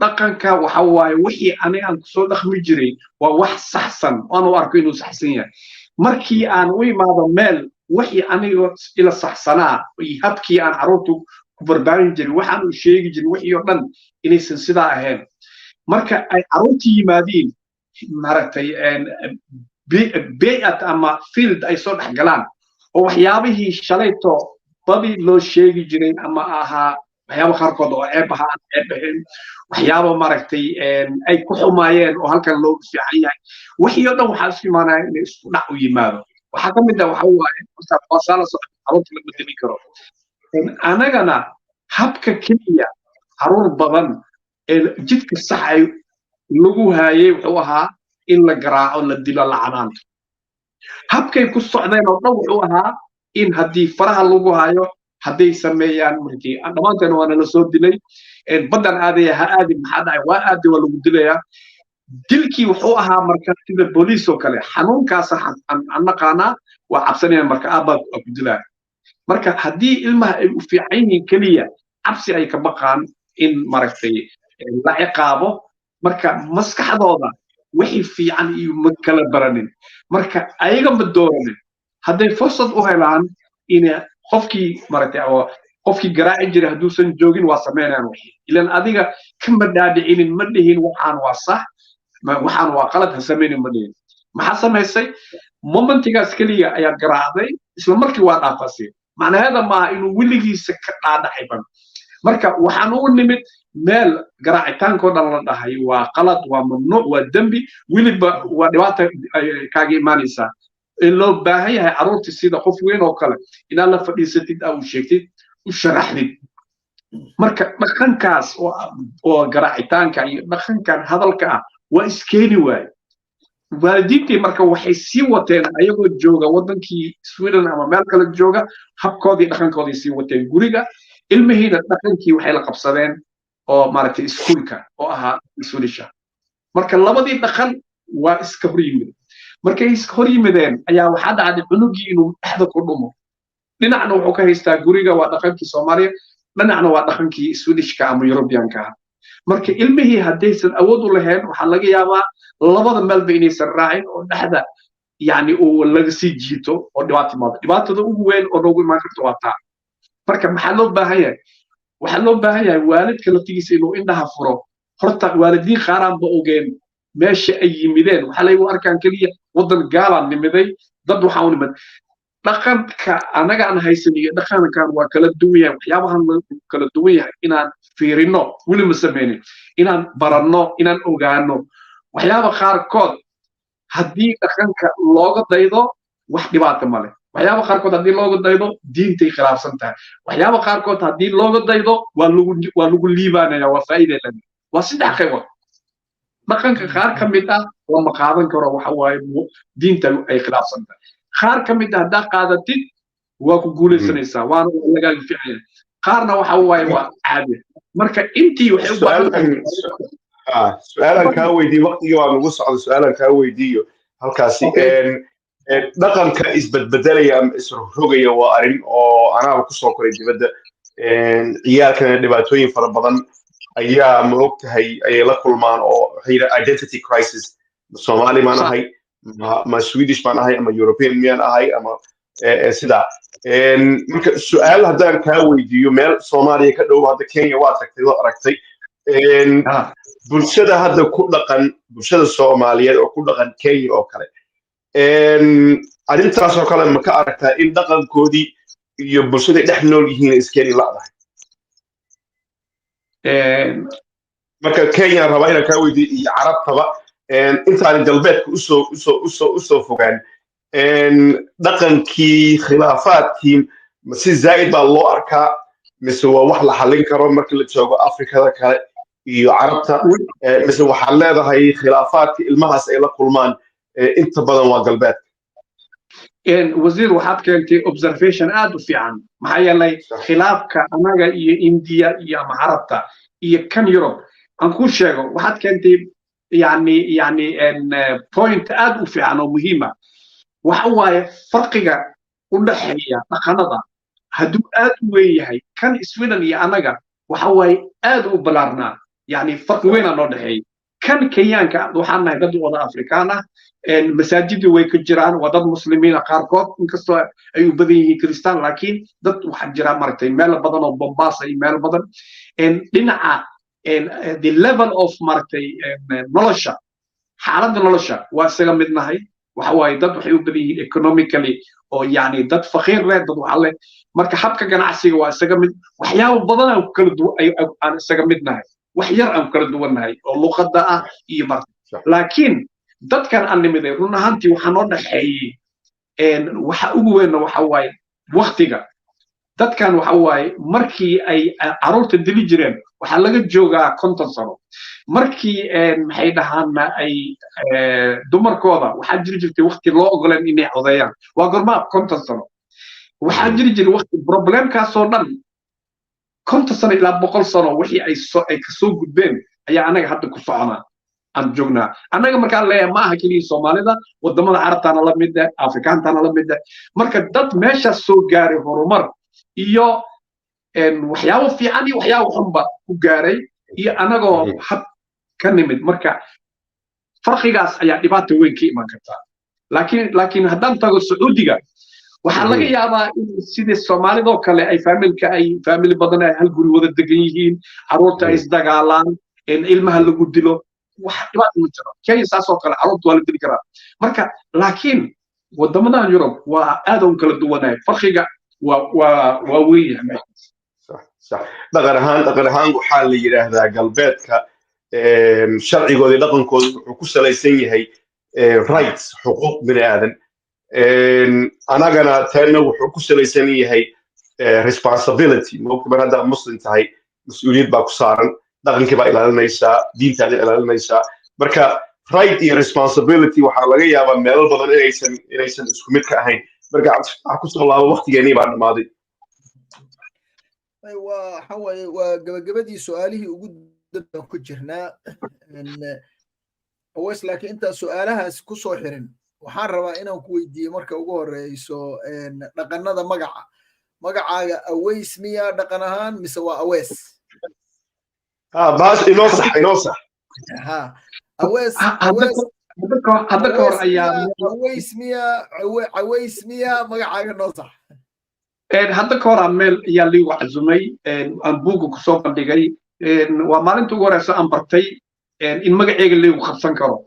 Dhaqanka waxa waaye wixii ani aan kusoo dhaqmi jiray waa wax saxsan oan u arko inuu saxsan yahay. Markii aan u imaado meel, wixii aniga ila saxsanaa iyo habkii aan carruurtu ku barbaarin jiray, waxaan u sheegi jiray, wixii oo dhan inaysan sidaa ahayn. Marka ay carruurtii yimaadiin, maaragtay, bay'ad ama field ay soo dhex galaan oo waxyaabihii shalayto badi loo sheegi jiray ama ahaa waxyaabo qaarkood oo ceeb ahaa aan ceeb ahayn, waxyaabo, maaragtay, ay ku xumaayeen oo halkan loogu fiican yahay, wixii oo dhan waxaa isku imaanaya inay isku dhac u yimaado. Waxaa ka mid ah, waxa waaye, wasaala socda, carruurta lama deli karo. Anagana habka keliya carruur badan ee jidka sax ay lagu haayay wuxuu ahaa in la garaaco, la dilo, la canaanto. Habkay ku socdeen oo dhan wuxuu ahaa in haddii faraha lagu hayo, hadday sameeyaan, markii dhammaanteen waa nala soo dilay, baddan aadaya, ha aadin, maxaa dhacay, waa aadi, waa lagu dilayaa. Dilkii wuxuu ahaa marka sida booliis oo kale. Xanuunkaas aan naqaanaa, waa cabsanayaan. Marka aabbaa ku dilaya. Marka haddii ilmaha ay u fiican yihiin, keliya cabsi ay ka baqaan in maaragtay la ciqaabo, marka maskaxdooda wixii fiican iyo ma kala baranin. Marka ayaga ma dooranin. Hadday fursad u helaan in qofkii maaragtay oo qofkii garaaci jiray hadduusan joogin, waa samaynayaan wixii. Ilan adiga kama dhaadhicinin, ma dhihin waxaan waa sax, waxaan waa qalad, ha samaynin ma dhihin. Maxaa samaysay? Momentigaas keliya ayaa garaacday, isla markii waa dhaafasay. Macnaheeda maaha inuu weligiisa ka dhaadhacayban. Marka waxaan ugu nimid meel garaacitaankoo dhan la dhahay waa qalad, waa mamnuuc, waa dembi, weliba waa dhibaata kaaga imaanaysaa, in loo baahan yahay carruurtii sida qof weyn oo kale inaad la fadhiisatid, aa u sheegtid, u sharaxdid. Marka dhaqankaas oo garaacitaanka iyo dhaqankan hadalka ah waa iskeeni waaye waalidiintii. Marka waxay sii wateen, ayagoo jooga waddankii Sweden ama meel kale jooga, habkoodii dhaqankoodii sii wateen guriga. Ilmihiina dhaqankii waxay la qabsadeen oo maaragtay iskuulka oo ahaa Swedisha. Marka labadii dhaqan waa iska hor yimid. Markay iska hor yimideen ayaa waxaa dhacday cunugii inuu dhexda ku dhumo. Dhinacna wuxuu ka haystaa guriga waa dhaqankii Soomaaliya, dhinacna waa dhaqankii Swedishka ama Europeanka ah. Marka ilmihii haddaysan awood u lahayn, waxaa laga yaabaa labada meelba inaysan raacin oo dhexda yani uu laga sii jiito oo dhibaato imaado. Dhibaatada ugu weyn oo noogu imaan karta waa taa. Marka maxaa loo baahan yahay? Waxaa loo baahan yahay waalidka laftigiisa inuu indhaha furo. Horta waalidiin qaaraanba ogeen meesha ay yimideen. Waxaa laygu arkaan keliya waddan gaalaan nimiday, dad waxaan u nimid. Dhaqanka anaga aan haysan iyo dhaqankan waa kala duwan yahay. Waxyaabahan kala duwan yahay inaan fiirino weli ma sameynin, inaan baranno, inaan ogaano waxyaaba qaarkood. Haddii dhaqanka looga daydo, wax dhibaata male. Waxyaaba qaarkood haddii looga daydo, diintay khilaafsan tahay. Waxyaaba qaarkood haddii looga daydo, waa lagu liibaanaya, waa faa'iiday leedahay. Waa saddex qaybood. Dhaqanka qaar ka mid ah lama qaadan karo, waxa waaye diinta ay khilaafsan tahay. Qaar ka mid ah haddaa qaadatid, waa ku guulaysanaysaa, waana lagaaga fiican yahay. Qaarna waxa waaye waa caadi. Marka intii waxay u baahan tahay Su-aalan kaa weydiiyo, waqtigii waa nagu socda. Su-aalan kaa weydiiyo halkaasi. Dhaqanka isbedbedelaya ama isrogrogaya waa arrin oo anaaba kusoo koray dibadda. Ciyaalkana dhibaatooyin fara badan ayaa, ma og tahay, ayay la kulmaan oo waxay yidhaha identity crisis: Soomaali maan ahay, ma Swedish baan ahay, ama European miyaan ahay, ama sidaa. Marka su-aal haddaan kaa weydiiyo, meel Soomaaliya ka dhow, hadda Kenya waa tagtay, waa aragtay bulshada hadda ku dhaqan, bulshada Soomaaliyeed oo ku dhaqan Kenya oo kale, arrintaas oo kale ma ka aragtaa in dhaqankoodii iyo bulshaday dhex nool yihiin iskeeni la'dahay? Marka Kenya rabaa inaan kaa weydiiyo iyo Carabtaba, intaani galbeedka usoo fogaan, dhaqankii khilaafaadkii si zaa'id baa loo arkaa mise waa wax la xallin karo marka la joogo Afrikada kale iyo Carabta, mise waxaad leedahay khilaafaadka ilmahaas ay la kulmaan inta badan waa galbeedka? Wasiir, waxaad keentay observation aad u fiican. Maxaa yeelay khilaafka anaga iyo India iyo ama Carabta iyo kan Europe aan kuu sheego, waxaad keentay yani point aad u fiican oo muhiima. Waxa waaye farqiga u dhexeeya dhaqanada hadduu aad u weyn yahay, kan Sweden iyo anaga waxa waaye aad u balaarnaa, yani farqi weynaa noo dhexeeya. Kan Kenyaanka, waxaan nahay dad wada Afrikaan ah, masaajidii way ka jiraan, waa dad Muslimiina qaarkood, inkastoo ay u badan yihiin Kristaan, laakiin dad waxaa jira maaragtay meel badan oo Bombasa iyo meel badan. Dhinaca the level of maaragtay nolosha, xaaladda nolosha waa isaga mid nahay. Waxa waaye dad waxay u badan yihiin economically oo yani dad faqiir leh, dad waxa leh. Marka habka ganacsiga waa isaga mid. Waxyaabo badan aan kala aan isaga mid nahay, wax yar aan kala duwan nahay oo luqadda ah iyo marka. Laakiin dadkan aan nimiday, run ahaantii waxaa noo dhexeeyey, waxa ugu weynna waxa waaye waktiga. Dadkan waxa waaye markii ay carruurta dili jireen waxaa laga joogaa 50 sano. Markii maxay dhahaan ay dumarkooda, waxaa jiri jirtay wakti loo ogoleen inay codeeyaan. Waa gormaa? 50 sano. Waxaa jiri jiray wakti problemkaasoo dhan. 50 sano ilaa 100 sano wixii ay ay kasoo gudbeen ayaa anaga hadda ku soconaa. Aan joognaa annaga. Markaan leeyahay, ma aha keliya Soomaalida, wadamada Carabtaana la mid eh, Afrikaantana la mid eh. Marka dad meeshaas soo gaaray, horumar iyo waxyaabo fiican iyo waxyaabo xunba ku gaaray, iyo anagoo hab ka nimid, marka farqigaas ayaa dhibaata weyn ka iman kartaa. Laakiin haddaan tago Sacuudiga, waxaa laga yaabaa in sidii Soomaalidoo kale ay faamilka ay faamili badan ay hal guri wada degan yihiin, carruurta ay isdagaalaan, ilmaha lagu dilo, wax dhibaata ma jiro. Kenya saasoo kale carruurta waa la dili karaa. Marka laakiin wadamadan Yurub waa aad u kala duwanahay, farqiga waa weyn yahay meeshaas. Sax, dhaqan ahaan waxaa la yidhaahdaa galbeedka sharcigoodii, dhaqankooda wuxuu ku salaysan yahay rights, xuquuq bini aadan. Anagana teena wuxuu ku salaysan yahay responsibility. Mogta, mar haddaa Muslim tahay, mas-uuliyad baa ku saaran, dhaqankii baa ilaalinaysaa, diintaada ilaalinaysaa. Marka right iyo responsibility waxaa laga yaabaa meelo badan inaysan isku mid ka ahayn. Marka Cabdifataax, kusoo laabo, waqtigeenii baa dhammaaday. Waxa waaye, waa gabagabadii, su-aalihii ugu dambean ku jirnaa, Aweys. Laakiin intaan su-aalahaas ku soo xirin, waxaan rabaa inaan ku weydiiyo marka ugu horeyso dhaqanada magaca. Magacaaga Aweys miya dhaqan ahaan mise waa Awees? Baas inoo sax, inoo sax. Ha, Awees. Awees hadda ka hor ayaa Aweys miya, Aweys miya? Magacaaga noo sax. Hadda ka hor aan meel ayaa liigu casumay, aan buugga kusoo bandhigay. Waa maalinta ugu horeysa aan bartay in magaceyga liigu qabsan karo.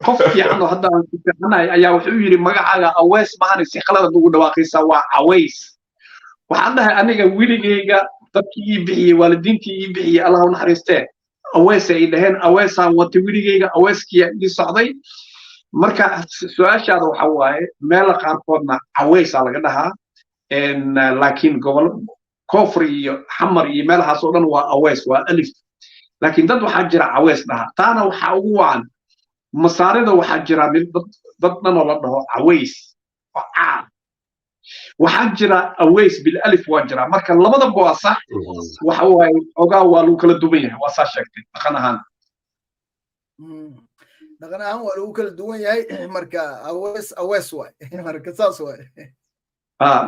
Qof fiican oo hadda aan ku fiicanahay ayaa wuxuu yidhi, "Magacaaga Aweys maahane, si khalad ugu dhawaaqaysaa, waa Caways." Waxaan dhahay, aniga weligeyga dadkii ii bixiyey, waalidiintii ii bixiyey, Allah u naxariistee, Aweys ay dhaheen, Aweysaan watay weligeyga, Aweyskiya ii socday. Marka su-aashaada waxa waaye, meela qaarkoodna Caweysaa laga dhahaa, laakiin gobol Koonfur iyo Xamar iyo meelahaas oo dhan waa Aweys, waa alif. Laakiin dad waxaa jira Caweys dhaha. Taana waxaa ugu wacan Masaarida. Waxaa jira mid dad dhan oo la dhaho Caways oo caa. Waxaa jira Aweys bil alif, waa jira. Marka labadaba waa sax. Waxa waaye, ogaa waa lagu kala duwan yahay, waa saa sheegtay dhaqan ahaan. Dhaqan ahaan waa lagu kala duwan yahay. Marka Aweys, Aweys waay, marka saas waay.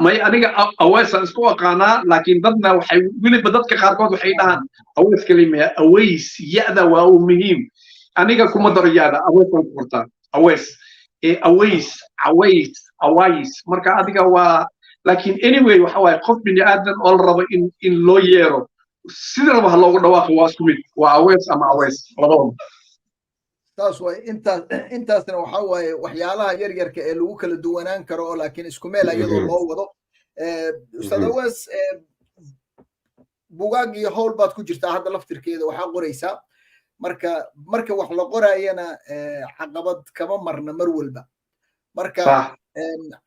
May, aniga Aweysaan isku aqaanaa, laakiin dadna waxay weliba dadka qaarkood waxay dhahaan Aweys kalimaya, Aweys ya-da waa uu muhiim. Aniga kuma daro ya-da, Aweysaan ku qortaa, Aweys, Aweys, Caways, Aways. Marka adiga waa, laakiin anyway, waxa waaye, qof bini aadan oo la rabo in loo yeero, sida rabo ha loogu dhawaaqo, waa isku mid, waa Aweys ama Aweys, labadaba. Saas waay. Intaasna waxa waaye waxyaalaha yar yarka ee lagu kala duwanaan karo, oo laakiin isku meel iyadoo loo wado. Ustaad Aweys, bugaag iyo howl baad ku jirtaa hadda laftirkeeda, waxaa qoraysaa. Marka wax la qoraayana caqabad kama marna mar walba. Marka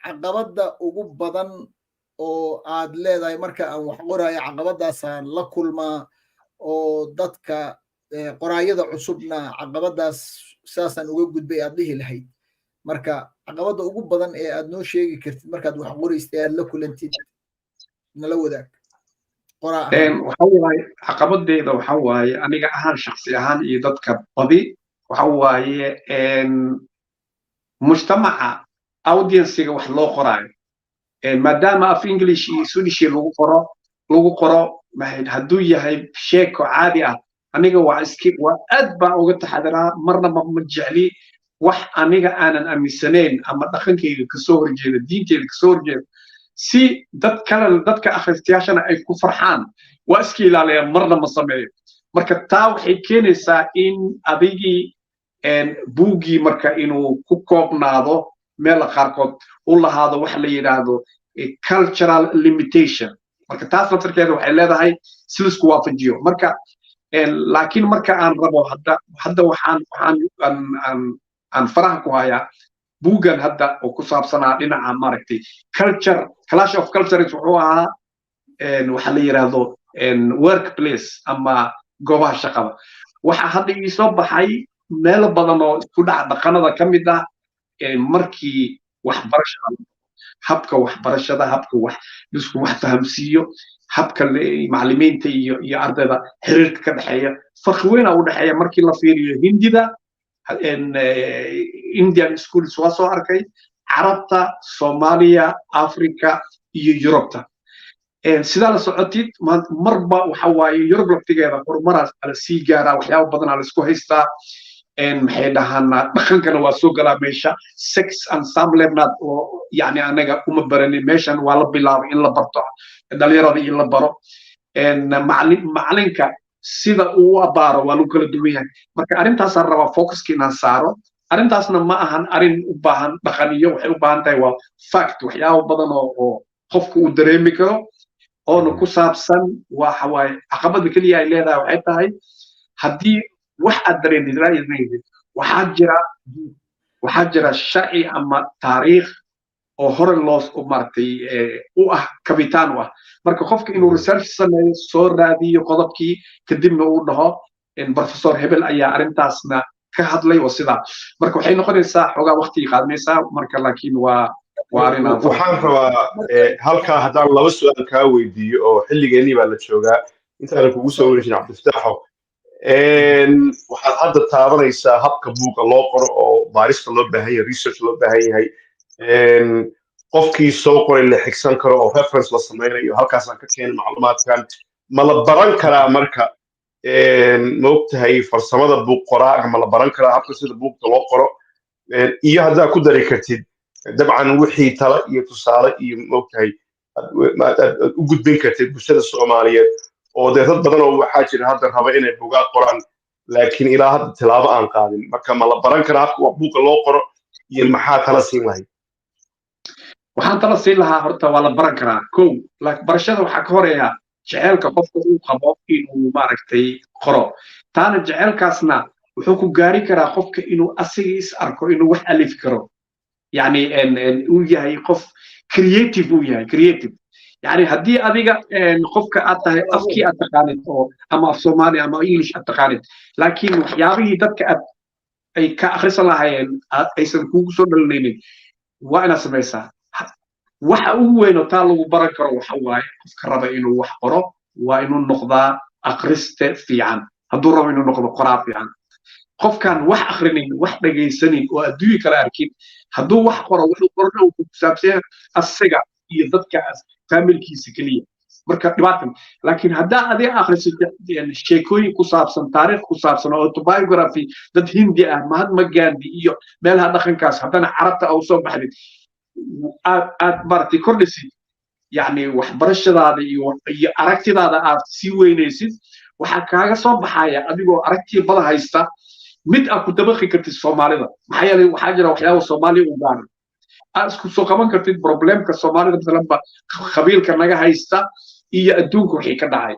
caqabadda ugu badan oo aad leedahay, "Marka aan wax qoraayo caqabadaasaan la kulmaa," oo dadka qoraayada cusubna caqabadaas saasaan uga gudbay aad dhihi lahayd, marka caqabadda ugu badan ee aad noo sheegi kartid markaad wax qoraysid ee aad la kulantid, nala wadaag. Waxa waaye caqabadeyda, waxa waaye aniga ahaan, shaksi ahaan iyo dadka badi, waxa waaye mujtamaca audiencega wax loo qoraayo, maadaama af English iyo Swedish lagu qoro, hadduu yahay sheeko caadi ah, aniga waa iski waa aad baan uga taxadiraa. Marnaba ma jecli wax aniga aanan aaminsanayn ama dhaqankayga kasoo horjeeda, diinteyda kasoo horjeeda, si dad kale, dadka akhristayaashana ay ku farxaan. Waa iska ilaaliya, marna ma sameeyo. Marka taa waxay keenaysaa in adigii buuggii marka inuu ku koobnaado, meela qaarkood u lahaado waxa la yidhaahdo cultural limitation. Marka taas laftarkeeda waxay leedahay si laisku waafajiyo. Marka laakiin marka aan rabo hadda waxaan aan faraha ku hayaa buuggan hadda oo ku saabsanaa dhinaca maaragtay culture, clash of cultures. Wuxuu ahaa waxa la yidhaahdo workplace ama goobaha shaqada. Waxa hadda ii soo baxay meelo badan oo isku dhaca dhaqanada ka mid ah markii waxbarashada, habka waxbarashada, habka wax isku wax fahamsiiyo, habka macallimiinta iyo ardayda xiriirka ka dhexeeya, farqi weyn u dhexeeya markii la fiiriyo Hindida. Indian schools waa soo arkay, Carabta, Soomaaliya, Africa iyo Yurubta. Sidaa la socotid, marba waxa waaye Yurub laftigeeda horumaraas ala sii gaaraa, waxyaaba badanaa la isku haystaa. Maxay dhahaanaa, dhaqankana waa soo galaa meesha, sex and samlevnad oo yani anaga uma baranin. Meeshan waa la bilaabay in la barto dhalinyarada iyo la baro. Macalinka sida uu u abaaro waa lagu kala duwan yahay. Marka arrintaasaan rabaa focuska inaan saaro. Arrintaasna ma ahan arrin u baahan dhaqan iyo waxay u baahan tahay waa fact, waxyaabo badan oo qofka uu dareemi karo oona ku saabsan. Waxa waaye, caqabada keliya ay leedahay waxay tahay haddii wax aad dareemid ra'yidnaysid, waxaa jira sharci ama taariikh oo hore loo maaragtay u ah, kabitaan u ah. Marka qofka inuu research sameeyo, soo raadiyo qodobkii, kadibna uu dhaho professor hebel ayaa arrintaasna ka hadlay oo sidaa. Marka waxay noqonaysaa xoogaa waqtigii qaadanaysaa marka, laakiin waa arrin aan Waxaan rabaa halkaa haddaan laba su'aal kaa weydiiyo oo xilligeennii baa la joogaa, intaanan kugu soo wareejin Cabdifataaxo. Waxaad hadda taabanaysaa habka buuga loo qoro oo baarista loo baahan yahay, research loo baahan yahay, qofkii soo qoray la xigsan karo oo reference la samaynayo, halkaasaan ka keenay macluumaadkan. Ma la baran karaa marka, ma ogtahay, farsamada buug qoraaga? Ma la baran karaa habka sida buugta loo qoro? Iyo haddaa ku dari kartid dabcan wixii tala iyo tusaale iyo, ma ogtahay, aad u gudbin kartid bulshada Soomaaliyeed oo dee dad badan oo waxaa jira hadda raba inay buugaag qoraan, laakiin ilaa hadda tilaabo aan qaadin. Marka ma la baran karaa habka wax buugga loo qoro iyo maxaa tala siin lahayd? Waxaan tala siin lahaa, horta waa la baran karaa kow, laakiin barashada waxaa ka horeeya jeceelka qofka uu qabo inuu maaragtay qoro. Taana jeceelkaasna wuxuu ku gaari karaa qofka inuu asiga is arko inuu wax alifi karo, yani uu yahay qof creative, uu yahay creative. Yani haddii adiga qofka aad tahay, afkii aad taqaanid oo ama af Soomaali ama English aad taqaanid, laakiin waxyaabihii dadka aad ay ka akhrisan lahaayeen aysan kugu soo dhalinaynin, waa inaad samaysaa. Waxa ugu weyn oo taa lagu baran karo waxa waaye, qofka raba inuu wax qoro waa inuu noqdaa akhriste fiican. Hadduu rabo inuu noqdo qoraa fiican, qofkaan wax akhrinin, wax dhegaysanin oo adduunyo kale arkin, hadduu wax qoro, wuxuu qorona uu ku saabsan yahay asiga iyo dadka faamilkiisa keliya. Marka dhibaatan. Laakiin haddaa adiga akhrisid sheekooyin ku saabsan, taariikh ku saabsan oo autobiography, dad Hindi ah, Mahatma Gandhi iyo meelaha dhaqankaas, haddana Carabta au soo baxdid, aad maaragtay kordhisid, yacni waxbarashadaada iyo aragtidaada aad sii weynaysid, waxaa kaaga soo baxaya adigoo aragtiya badan haysta mid aad ku dabaqi kartid Soomaalida. Maxaa yeelay waxaa jira waxyaaba Soomaaliya u gaara aad isku soo qaban kartid, problemka Soomaalida masalanba, qabiilka naga haysta iyo adduunka wixii ka dhacay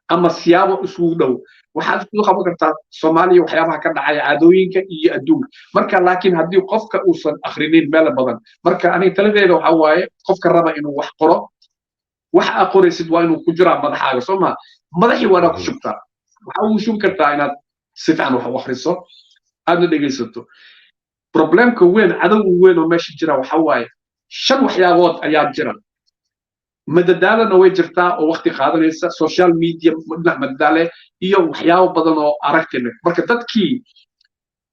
ama siyaabo isugu dhow. Waxaad isku qaban kartaa Soomaaliya waxyaabaha ka dhacaya, caadooyinka iyo adduunka. Marka laakiin haddii qofka uusan akhrinin meel badan, marka aniga taladeeda waxa waaye, qofka raba inuu wax qoro, wax aad qoraysid waa inuu ku jiraa madaxaaga, soo maa? Madaxii waa inaad ku shubtaa. Waxa ugu shubi kartaa inaad si fiican wax u akhriso, aadna dhegaysato. Problemka weyn, cadowga weyn oo meesha jira waxa waaye shan waxyaabood ayaa jira. Madadaalana way jirtaa oo waqti qaadanaysa, social media dhinac madadaale iyo waxyaabo badan oo aragti leh. Marka dadkii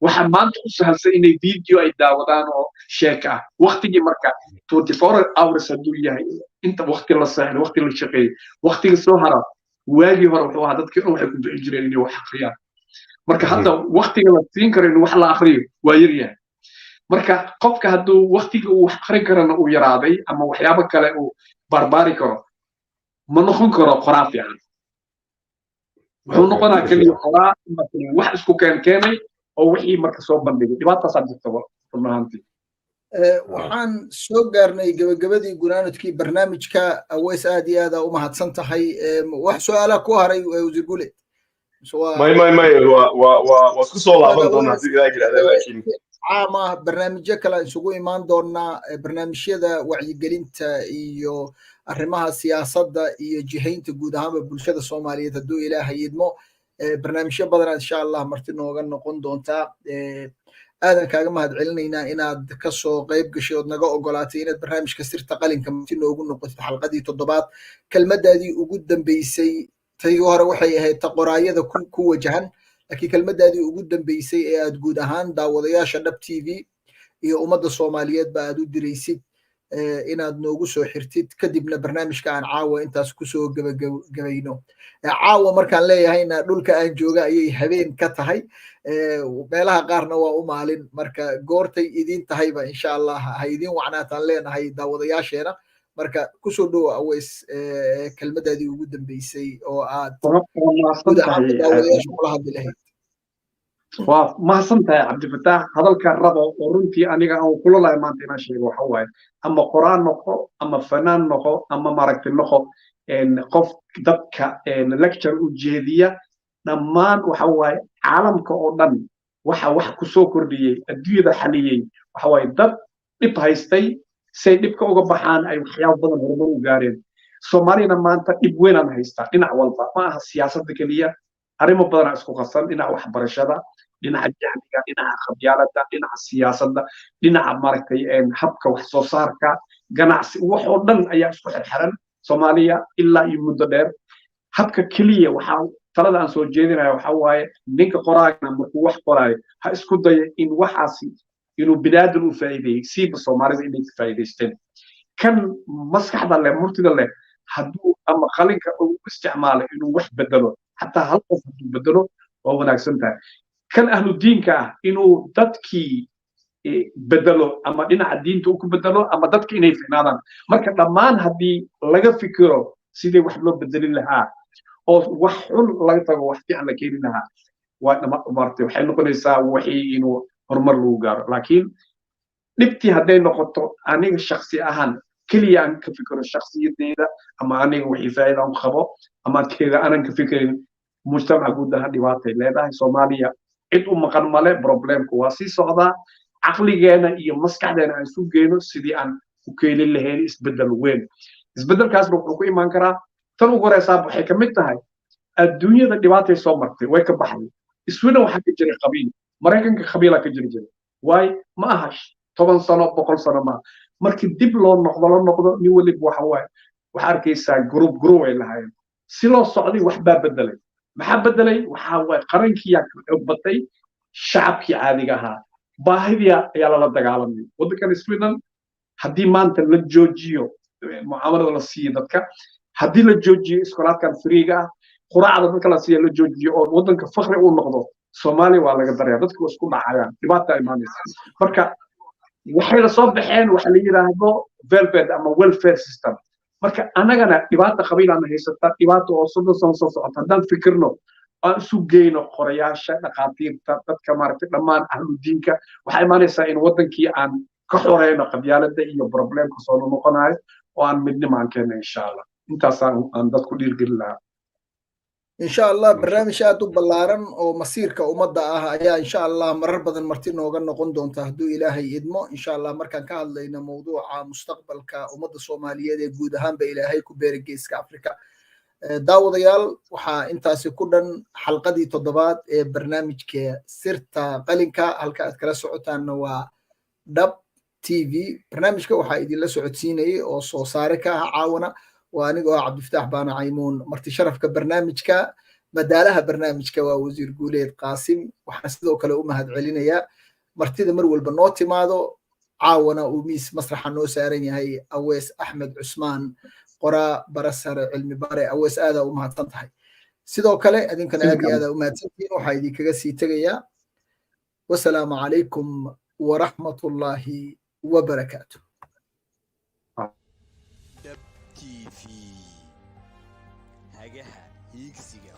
waxa maanta u sahalsan inay video ay daawadaan oo sheeka ah. Waqtigii marka 24 hours hadduu yahay, inta waqti la seexdo, waqti la shaqeeyo, waqtiga soo hara, waagii hore wuxuu ahaa dadkii dhan waxay ku bixin jireen inay wax akhriyaan. Marka hadda waqtiga la siin karo in wax la akhriyo waa yar yahay. Marka qofka hadduu waqtiga uu wax akhrin karana uu yaraaday ama waxyaabo kale uu barbaari karo, ma noqon karo qoraa fiican. Wuxuu noqonaa keliya qoraa wax isku keenkeenay oo wixii marka soo bandhigay. Dhibaataasaa jirta run ahaantii. Waxaan soo gaarnay gabagabadii, gunaanadkii barnaamijka. Aweys, aad iyo aad aa u mahadsan tahay. Wax su-aalaha ku haray, wasiir Gule? May, may, may, waa isku soo laaban doona haddii Ilaah yidhahda, laakiin Caam ah barnaamijyo kale isugu imaan doonaa, barnaamijyada wacyigelinta iyo arrimaha siyaasadda iyo jihaynta guud ahaanba bulshada Soomaaliyeed, hadduu Ilaahay idmo. Barnaamijyo badanaa insha Allah marti nooga noqon doontaa. Aadan kaaga mahad celinaynaa inaad kasoo qayb gashay ood naga ogolaatay inaad barnaamijka Sirta Qalinka marti noogu noqotid xalqadii toddobaad. Kelmadaadii ugu dambeysay, tii hore waxay ahayd ta qoraayada ku wajahan, Laakiin kelmaddaadii ugu dambeysay ee aad guud ahaan daawadayaasha Dhab TV iyo ummadda Soomaaliyeed ba aad u diraysid inaad noogu soo xirtid, kadibna barnaamijka aan caawa intaas kusoo gebagabayno. Caawa markaan leeyahayna, dhulka aan jooga ayay habeen ka tahay, meelaha qaarna waa u maalin. Marka goortay idiin tahayba, insha Allah ha idiin wacnaataan leenahay daawadayaasheena. Marka kusoo dhowo, Aweys, kelmadaadii ugu dambeysay oo aad guud ahaan daawadayaasha kula hadli lahayd. Waa mahadsan tahay, Cabdifataax. Hadalka rabo oo runtii aniga aan kula lahay maanta inaan sheego waxa waaye: ama qoraan noqo, ama fanaan noqo, ama maaragtay noqo qof dadka lecture u jeediya, dhammaan waxa waaye caalamka oo dhan waxa wax ku soo kordhiyey, adduunyada xaliyey, waxa waaye dad dhib haystay, say dhibka uga baxaan ay waxyaabo badan horumar u gaareen. Soomaaliyana maanta dhib weynaan haystaa dhinac walba. Ma aha siyaasadda keliya, arrimo badanaa isku qasan: dhinaca waxbarashada, dhinaca jahliga, dhinaca qabyaaladda, dhinaca siyaasadda, dhinaca maaragtay habka wax soo saarka, ganacsi, wax oo dhan ayaa isku xirxiran Soomaaliya ilaa iyo muddo dheer. Habka keliya waxaa talada aan soo jeedinaya waxa waaye, ninka qoraagana markuu wax qoraayo ha isku dayo in waxaasi inuu binaadan u faa'iideeyey, siiba Soomaalida inay ka faa'iidaysteen. Kan maskaxda leh, murtida leh, hadduu ama qalinka uu isticmaalo inuu wax bedelo, xataa hal qof hadduu bedelo, waa wanaagsan tahay. Kan ahlu diinka ah inuu dadkii bedelo, ama dhinaca diinta uu ku bedelo, ama dadka inay ficnaadaan. Marka dhammaan haddii laga fikiro sidii wax loo bedelin lahaa oo wax xun laga tago, wax fiican la keeni lahaa, waa maaragtay waxay noqonaysaa wixii inuu horumar lagu gaaro. Laakiin dhibtii hadday noqoto aniga shaksi ahaan keliya aan ka fikiro shaksiyadeyda, ama aniga wixii faa'iida aan qabo ama keeda aanan ka fikirin mujtamaca guud ahaan, dhibaatay leedahay. Soomaaliya cid u maqan male, problemku waa sii socdaa. Caqligeena iyo maskaxdeena aan isu geyno sidii aan ku keenin lahayn isbeddel weyn. Isbeddelkaasna wuxuu ku imaan karaa, tan ugu horeysaa waxay ka mid tahay adduunyada dhibaatay soo martay, way ka baxday. Sweden waxaa ka jiray qabiil, Maraykanka qabiilaa ka jiri jiray. Waay ma aha 10 sano, 100 sano maaha. Markii dib loo noqdo, la noqdo, nin weliba waxa waaye waxaa arkaysaa group group ay lahaayeen. Si loo socday wax baa bedelay. Maxaa bedelay? Waxaa waaye qarankiyaa ka xoog batay shacabkii caadiga ahaa, baahidii ayaa lala dagaalamay. Waddankan Sweden haddii maanta la joojiyo mucaamalada la siiyo dadka, haddii la joojiyo iskolaadkan free-ga ah, quraacda dadka la siiyo la joojiyo, oo waddanka fakri uu noqdo, Soomaaliya waa laga daraya, dadku waa isku dhacayaan, dhibaata imaanaysa. Marka waxay la soo baxeen waxa la yidhaahdo velvet ama welfare system. Marka annagana dhibaata qabiilaana haysata, dhibaata oo 30 sano soo socota. Haddaan fikirno, aan isu geyno qorayaasha, dhakhaatiirta, dadka maaragtay dhammaan ahludiinka, waxaa imaanaysaa in waddankii aan ka xoreyno qabyaaladda iyo problemka soo noqonayo, oo aan midnimo aan keenno, insha Allah. Intaasaan aan dadku dhiirgelin lahaa. Insha Allah, barnaamij aad u ballaaran oo masiirka ummadda ah ayaa insha Allah marar badan marti nooga noqon doonta, hadduu Ilaahay idmo, insha Allah, markaan ka hadlayno mawduuca mustaqbalka ummadda Soomaaliyeed ee guud ahaanba Ilaahay ku beera Geeska Afrika. Daawadayaal, waxaa intaasi ku dhan xalqadii toddobaad ee barnaamijka Sirta Qalinka. Halka aad kala socotaanna waa Dhab TV. Barnaamijka waxaa idinla socodsiinayay oo soo saare ka ah caawana waa aniga oo Cabdifataax Baana Caymuun. Marti sharafka barnaamijka, madaalaha barnaamijka, waa Wasiir Guuleed Qaasim. Waxaan sidoo kale u mahad celinayaa martida mar walba noo timaado, caawana uu miis masraxa noo saaran yahay, Awees Axmed Cusmaan, qoraa, bara sare, cilmi baare. Awees, aadaa u mahadsan tahay. Sidoo kale idinkana aad iyo aadaa u mahadsantihiin. Waxaa idinkaga sii tegayaa wasalaamu calaykum waraxmatullaahi wabarakaatu. Dhab TV, hagaha hiigsiga.